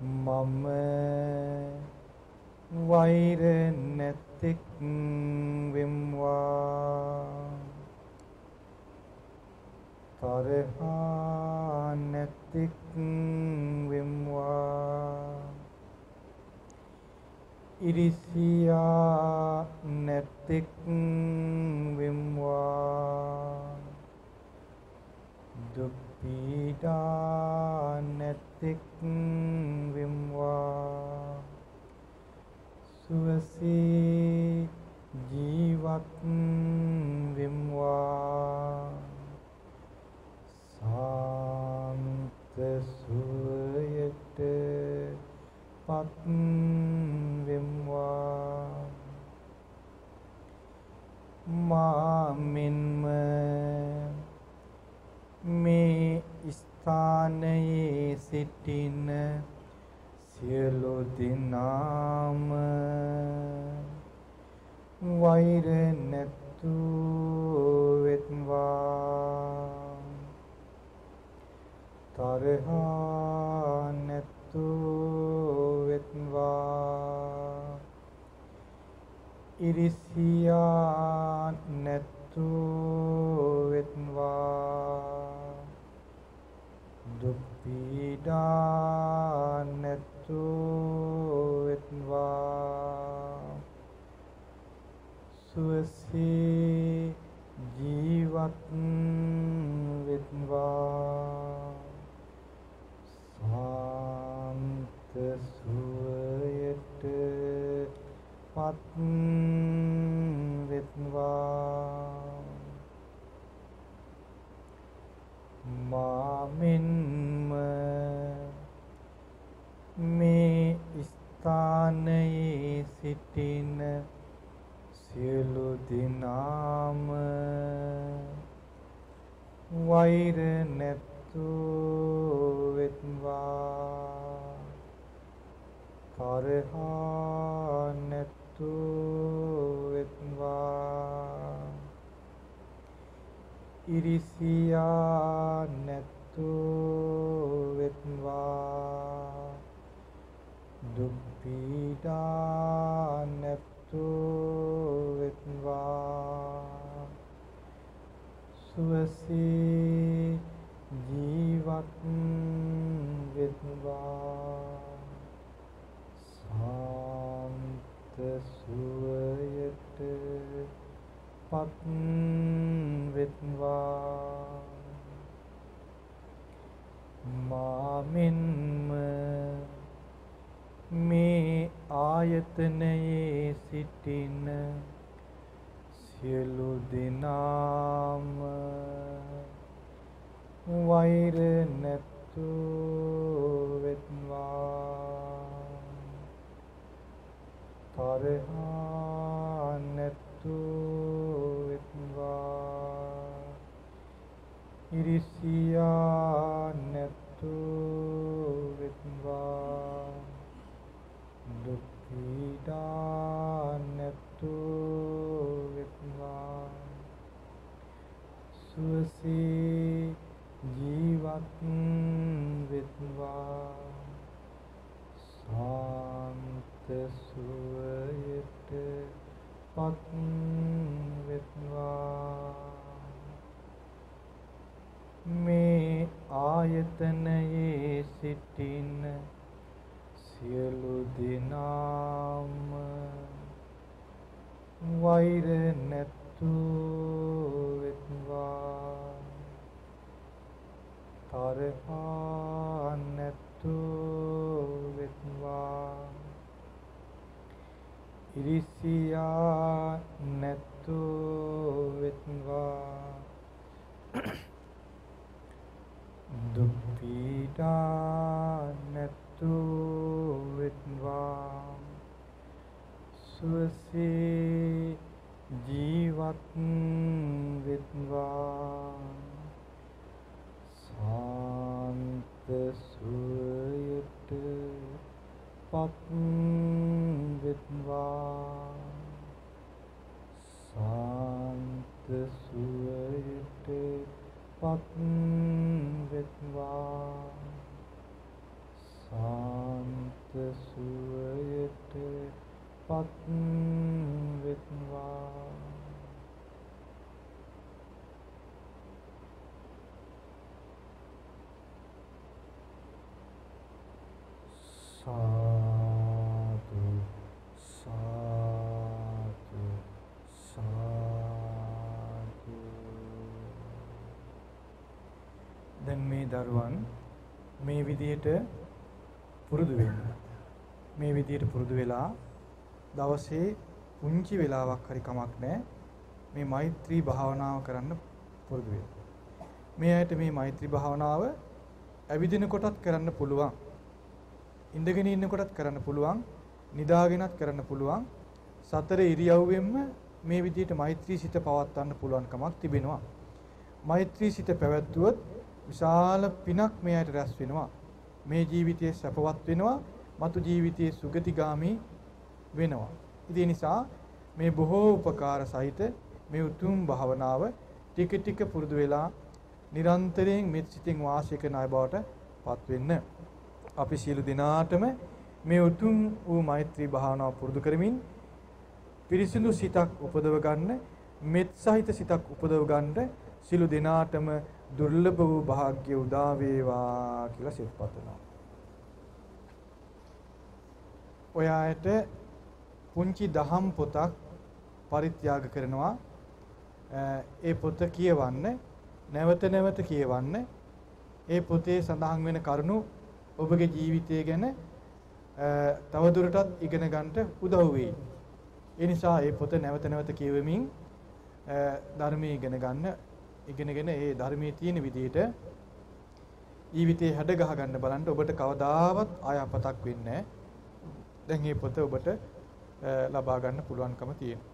මම වෛර නැතෙක් වෙම්වා, තරහා නැතෙක් වෙම්වා, ඉරිසියා නැතෙක් වෙම්වා, දුක් පීඩා නැතෙක් වෙම්වා, සුවසේ ජීවත් වෙම්වා, සාන්ත සුවයට පත් වෙම්වා. මා මෙන්ම මේ ස්ථානයේ සිටින සියලු දෙනාම වෛර නැතු වෙත්වා, තරහා නැතු වෙත්වා, ඉරිසියා නැතු වෙත්වා, දුක් පීඩා නැතු වෙත්වා, සුවසේ ජීවත් වෙත්වා, සාන්ත සුවයට පත් වෙත්වා. මා මෙන්ම මේ ස්ථානයේ වෛර නැත්තෝ වෙත්වා. තරහා නැත්තෝ වෙත්වා. ඉරිසියා නැත්තෝ වෙත්වා. දුක් පීඩා නැත්තෝ වෙත්වා. සුවසේ ජීවත් වෙත්වා. සාන්ත සුවයට පත් වෙත්වා. මා මෙන්ම මේ ආයතනයේ සිටින සියලු දෙනාම වෛර නැත්තෝ වෙත්වා. තරහා නැත්තෝ වෙත්වා. ඉරිසියා නැත්තෝ වෙත්වා. දුක් පීඩා නැත්තෝ වෙත්වා. සුවසේ ජීවත් වෙත්වා. සාන්ත සුවයට පත් වෙත්වා. මේ ආයතනයේ සිටින සියලු දෙනාම වෛර නැත්තෝ වෙත්වා. තරහා නැත්තෝ වෙත්වා. ඉරිසියා නැත්තෝ වෙත්වා. දුක් පීඩා නැත්තෝ වෙත්වා. සුවසේ ජීවත් වෙත්වා. සාන්ත සුවයට පත් වෙත්වා. සාන්ත සුවයට පත් වෙත්වා. සාන්ත සුවයට පත් වෙත්වා. සාදු සාදු සාදු. දැන් මේ දරුවන් මේ විදිහට පුරුදු වෙන්න. මේ විදිහට පුරුදු වෙලා දවසේ පුංචි වෙලාවක් හරි කමක් නැහැ මේ මෛත්‍රී භාවනාව කරන්න පුරුදු වෙන්න. මේ අයට මේ මෛත්‍රී භාවනාව ඇවිදින කොටත් කරන්න පුළුවන්. ඉඳගෙන ඉන්න කොටත් කරන්න පුළුවන්. නිදාගෙනත් කරන්න පුළුවන්. සතර ඉරියව්වෙන්ම මේ විදිහට මෛත්‍රී සිත පවත්වන්න පුළුවන්කමක් තිබෙනවා. මෛත්‍රී සිත පැවැත්වුවොත් විශාල පිනක් මේ අයට රැස් වෙනවා. මේ ජීවිතයේ සැපවත් වෙනවා. මතු ජීවිතයේ සුගතිගාමී වෙනවා. ඉතින් ඒ නිසා මේ බොහෝ උපකාර සහිත මේ උතුම් භාවනාව ටික ටික පුරුදු වෙලා නිරන්තරයෙන් මෙත් සිතින් වාසය කරන අය බවට පත් වෙන්න. අපි සියලු දෙනාටම මේ උතුම් වූ මෛත්‍රී භාවනාව පුරුදු කරමින් පිරිසිදු සිතක් උපදව ගන්න, මෙත් සහිත සිතක් උපදව ගන්න සියලු දෙනාටම දුර්ලභ වූ භාග්‍ය උදා වේවා කියලා සිත පතනවා. ඔය අයට පුංචි දහම් පොතක් පරිත්‍යාග කරනවා. ඒ පොත කියවන්න, නැවත නැවත කියවන්න. ඒ පොතේ සඳහන් වෙන කරුණු ඔබගේ ජීවිතය ගැන තවදුරටත් ඉගෙන ගන්නට උදව් වෙයි. ඒ නිසා ඒ පොත නැවත නැවත කියවමින් ධර්මයේ ඉගෙන ගන්න, ඉගෙනගෙන ඒ ධර්මයේ තියෙන විදිහට ජීවිතේ හැඩ ගහ ගන්න බලන්න. ඔබට කවදාවත් ආයාපතක් වෙන්නේ නැහැ. දැන් මේ පොත ඔබට ලබා ගන්න පුළුවන්කම තියෙනවා.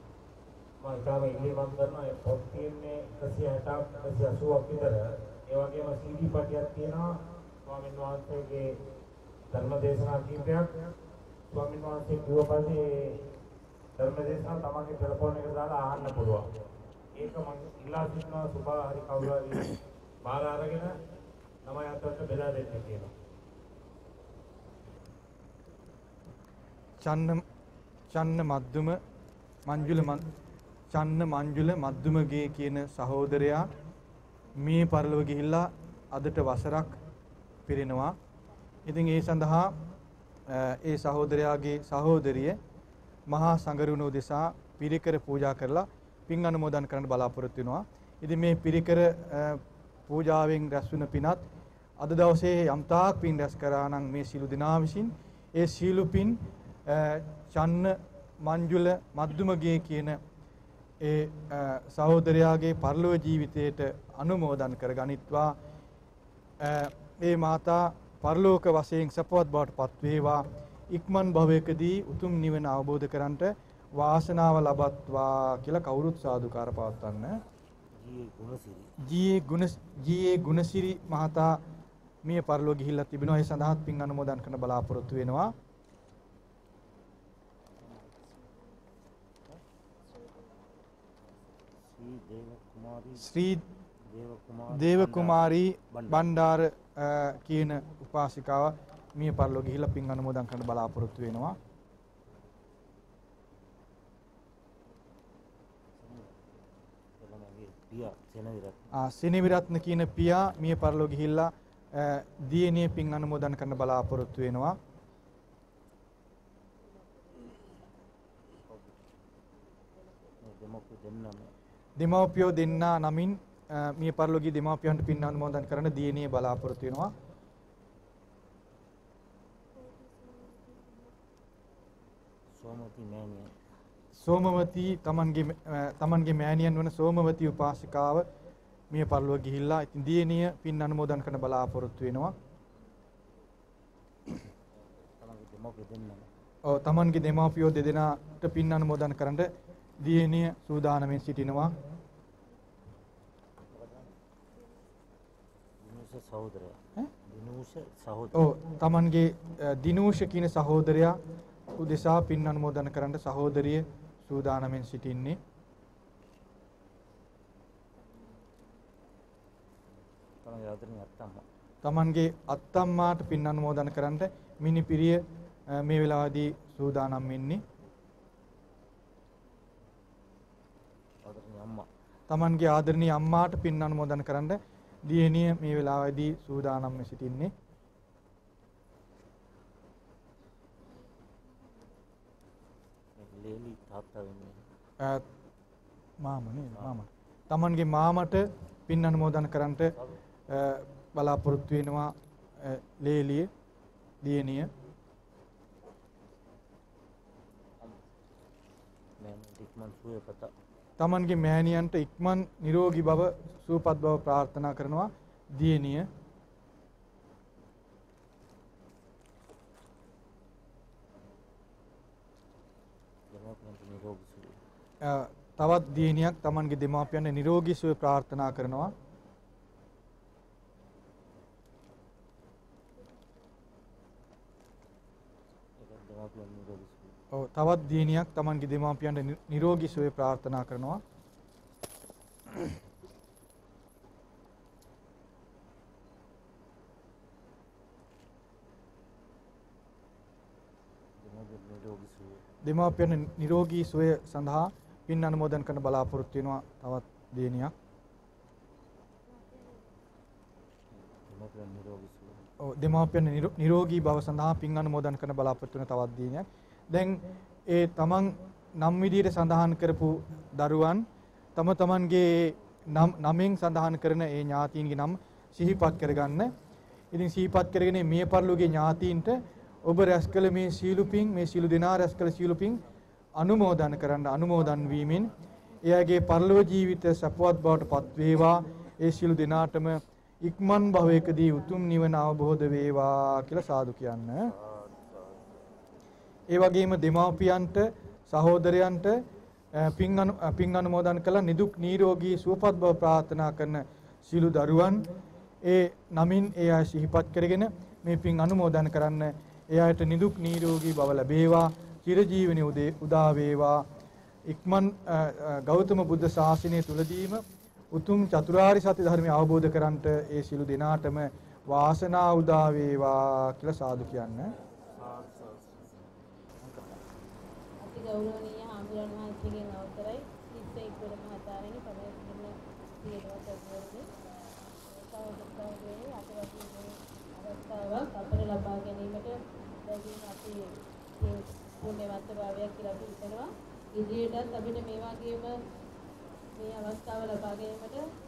මම ඉතාලම ඉල්ලීමක් කරනවා. ඒ පොත් තියෙන්නේ 160ක් 180ක් විතර. ඒ වගේම CD පටියක් තියෙනවා. ස්වාමීන් වහන්සේගේ ධර්ම දේශනා කීපයක් ස්වාමීන් වහන්සේ කිව්ව පරිදි ධර්ම දේශනා තමන්ගේ ටෙලිෆෝන් එකට දාලා අහන්න පුළුවන්. ඒක මම ඉල්ලා සිටිනවා සුභා හරි කවුරු හරි බාර අරගෙන ළමයි අතට බෙදා දෙන්න කියලා. චන්න මද්දුම මංජුල චන්න මංජුල මද්දුමගේ කියන සහෝදරයා මේ පරලොව ගිහිල්ලා අදට වසරක් පිරෙනවා. ඉතින් ඒ සඳහා ඒ සහෝදරයාගේ සහෝදරිය මහා සංඝරුවන උදෙසා පිරිකර පූජා කරලා පින් අනුමෝදන් කරන්න බලාපොරොත්තු වෙනවා. ඉතින් මේ පිරිකර පූජාවෙන් රැස් වුණ පිනත් අද දවසේ යම් තාක් පින් රැස් කරා නම් මේ සීල දෙනා විසින් ඒ සීල පින් චන්න මංජුල මද්දුමගේ කියන ඒ සහෝදරයාගේ පරලොව ජීවිතයට අනුමෝදන් කරගනිත්වා. ඒ මාතා පරලෝක වශයෙන් සපවත් බවට පත් වේවා. ඉක්මන් භවයකදී උතුම් නිවන අවබෝධ කරන්ට වාසනාව ලබත්වා කියලා කවුරුත් සාදුකාර පවත්වන්න. ජී.ඒ. ගුණසිරි මහතා මිය පරලොව ගිහිල්ලා තිබෙනවා. ඒ සඳහාත් පින් අනුමෝදන් කරන බලාපොරොත්තු වෙනවා. ශ්‍රී දේවකුමාරී බණ්ඩාර කියන උපාසිකාව මිය පරලොව ගිහිල්ලා පින් අනුමෝදන් කරන්න බලාපොරොත්තු වෙනවා. සෙනවිරත්න කියන පියා මිය පරලොව ගිහිල්ලා දියණිය පින් අනුමෝදන් කරන්න බලාපොරොත්තු වෙනවා. දෙමව්පියෝ දෙන්නා නමින් මිය පරලොව ගිය දෙමව්පියන්ට පින් අනුමෝදන් කරන දියණිය බලාපොරොත්තු වෙනවා. සෝමවති තමන්ගේ මෑණියන් වන සෝමවති උපාසිකාව මිය පරලොව ගිහිල්ලා ඉතින් දියණිය පින් අනුමෝදන් කරන බලාපොරොත්තු වෙනවා. ඔව්, තමන්ගේ දෙමව්පියෝ දෙදෙනාට පින් අනුමෝදන් කරන්න දියණිය සූදානමින් සිටිනවා. ඔව්, තමන්ගේ දිනූෂ කියන සහෝදරයා උදෙසා පින් අනුමෝදන් කරන්න සහෝදරිය සූදානමින් සිටින්නේ. තමන්ගේ අත්තම්මාට පින් අනුමෝදන් කරන්න මිනිපිරිය මේ වෙලාවේදී සූදානම් වෙන්නේ. තමන්ගේ ආදරණීය අම්මාට පින් අනුමෝදන් කරන්න දියණිය මේ වෙලාවේදී සූදානම් වෙ සිටින්නේ. මාමා නේද? මාමා. තමන්ගේ මාමට පින් අනුමෝදන් කරන්නට බලාපොරොත්තු වෙනවා ලේලිය දියණිය. තමන්ගේ මෑණියන්ට ඉක්මන් නිරෝගී බව සුවපත් බව ප්‍රාර්ථනා කරනවා දියණිය. තවත් දියණියක් තමන්ගේ දෙමාපියන්ට නිරෝගී සුවය ප්‍රාර්ථනා කරනවා. ඔව්, තවත් දියණියක් තමන්ගේ දෙමාපියන්ට නිරෝගී සුවය ප්‍රාර්ථනා කරනවා. දෙමාපියන් නිරෝගී සුවය සඳහා පින් අනුමෝදන් කරන බලාපොරොත්තු වෙනවා තවත් දියණියක්. ඔව්, දෙමාපියන් නිරෝගී බව සඳහා පින් අනුමෝදන් කරන බලාපොරොත්තු වෙන තවත් දියණියක්. දැන් ඒ තමන් නම් විදියට සඳහන් කරපු දරුවන් තම තමන්ගේ නමෙන් සඳහන් කරන ඒ ඥාතීන්ගේ නම් සිහිපත් කරගන්න. ඉතින් සිහිපත් කරගෙන මිය පරලෝකයේ ඥාතීන්ට ඔබ රැස් කළ මේ සීල පින්, මේ සීල දෙනා රැස් කළ සීල පින් අනුමෝදන් කරන්න. අනුමෝදන් වීමෙන් එයාගේ පරලොව ජීවිත සපවත් බවට පත් වේවා. ඒ සීල දෙනාටම ඉක්මන් භවයකදී උතුම් නිවන අවබෝධ වේවා කියලා සාදු කියන්න. ඒ වගේම දෙමාපියන්ට, සහෝදරයන්ට පින් අනුමෝදන් කළ නිදුක් නිරෝගී සුවපත් බව ප්‍රාර්ථනා කරන සීල දරුවන් ඒ නමින් ඒ අය සිහිපත් කරගෙන මේ පින් අනුමෝදන් කරන්න. ඒ අයට නිදුක් නිරෝගී භව ලැබේවා, චිරජීවනයේ උදා වේවා. ඉක්මන් ගෞතම බුද්ධ ශාසනය තුලදීම උතුම් චතුරාර්ය සත්‍ය ධර්මය අවබෝධ කරන්ට ඒ සිළු දෙනාටම වාසනාව උදා වේවා කියලා සාදු කියන්න. අති ගෞරවනීය හාමුදුරන් වහන්සේගෙන් අවසරයි තිස්ස එක්වල මහතාරණි පදේ සියලුම සදහවරුනි, සහෝදරයනි, අතවැසි මේ අවස්ථාවක් අපට ලබා ගැනීමට ලැබීම අපි පුණ්‍යවන්ත භාවයක් කියලා අපි හිතනවා. ඉදිරියටත් අපිට මේ වගේම මේ අවස්ථාව ලබා ගැනීමට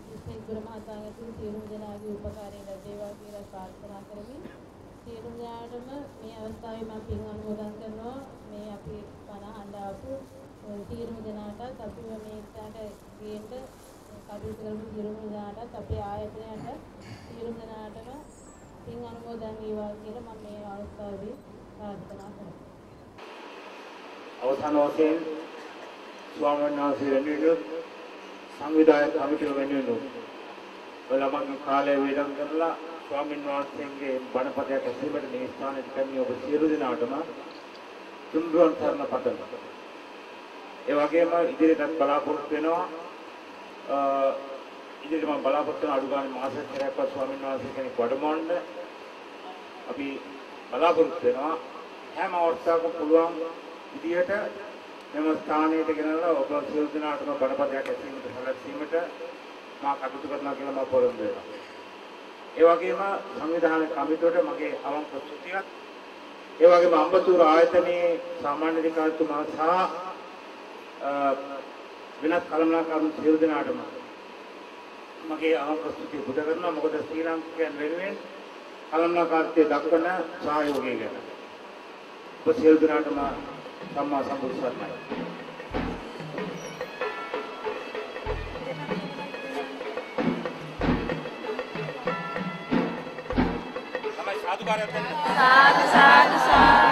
තිස්ස එක්වල මහතා ඇතුළු සියලුම දෙනාගේ උපකාරය ලැබේවා කියලා ප්‍රාර්ථනා කරමින් සියලුම දෙනාටම මේ අවස්ථාවේ මම පින් අනුමෝදන් කරනවා. මේ අපි බණ අහන්න ආපු සියලුම දෙනාටත්, අපි මේ තැනට ගේන්න කටයුතු කරපු සියලුම දෙනාටත්, අපේ ආයතනයට සියලුම දෙනාටම පින් අනුමෝදන් වේවා කියලා මම මේ අවස්ථාවේදී ප්‍රාර්ථනා කරනවා. අවසාන වශයෙන් ස්වාමීන් වහන්සේ වෙනුවෙන් සංවිධායක කමිටුව වෙනුවෙන් ඔය ළමගේ කාලය වේදම් කරලා ස්වාමීන් වහන්සේගේ බණපදයක් ඇසීමට මේ ස්ථානයට පැමිණි ඔබ සියලු දෙනාටම තුන්රුවන් සරණ පතනවා. ඒ වගේම ඉදිරියටත් බලාපොරොත්තු වෙනවා. ඉදිරියට මම බලාපොරොත්තු වෙන අඩු ගානේ මාස දෙකක්වත් ස්වාමීන් වහන්සේ කෙනෙක් වඩමවන්න අපි බලාපොරොත්තු වෙනවා. හැම අවස්ථාවකම පුළුවන් විදියට මෙම ස්ථානයට ගෙනල්ලා ඔබ සියලු දෙනාටම බණපදයක් ඇසීමට සැලසීමට මා කටයුතු කරනවා කියලා මම පොරොන්දු වෙනවා. ඒ වගේම සංවිධාන කමිටුවට මගේ අවංක ස්තුතියත්, ඒ වගේම අම්බතූර ආයතනයේ සාමාන්‍ය අධිකාරිතුමා සහ වෙනත් කළමනාකරු සියලු දෙනාටම මගේ අවංක ස්තුතිය පුද කරනවා. මොකද ශ්‍රී ලාංකිකයන් වෙනුවෙන් කළමනාකාරීත්වය දක්වන සහයෝගය ගැන ඔබ සියලු දෙනාටම සම්මා සම්බුදු සරණයි. තමයි සාදුකාරයක් දෙන්න. සාදු සාදු සාදු.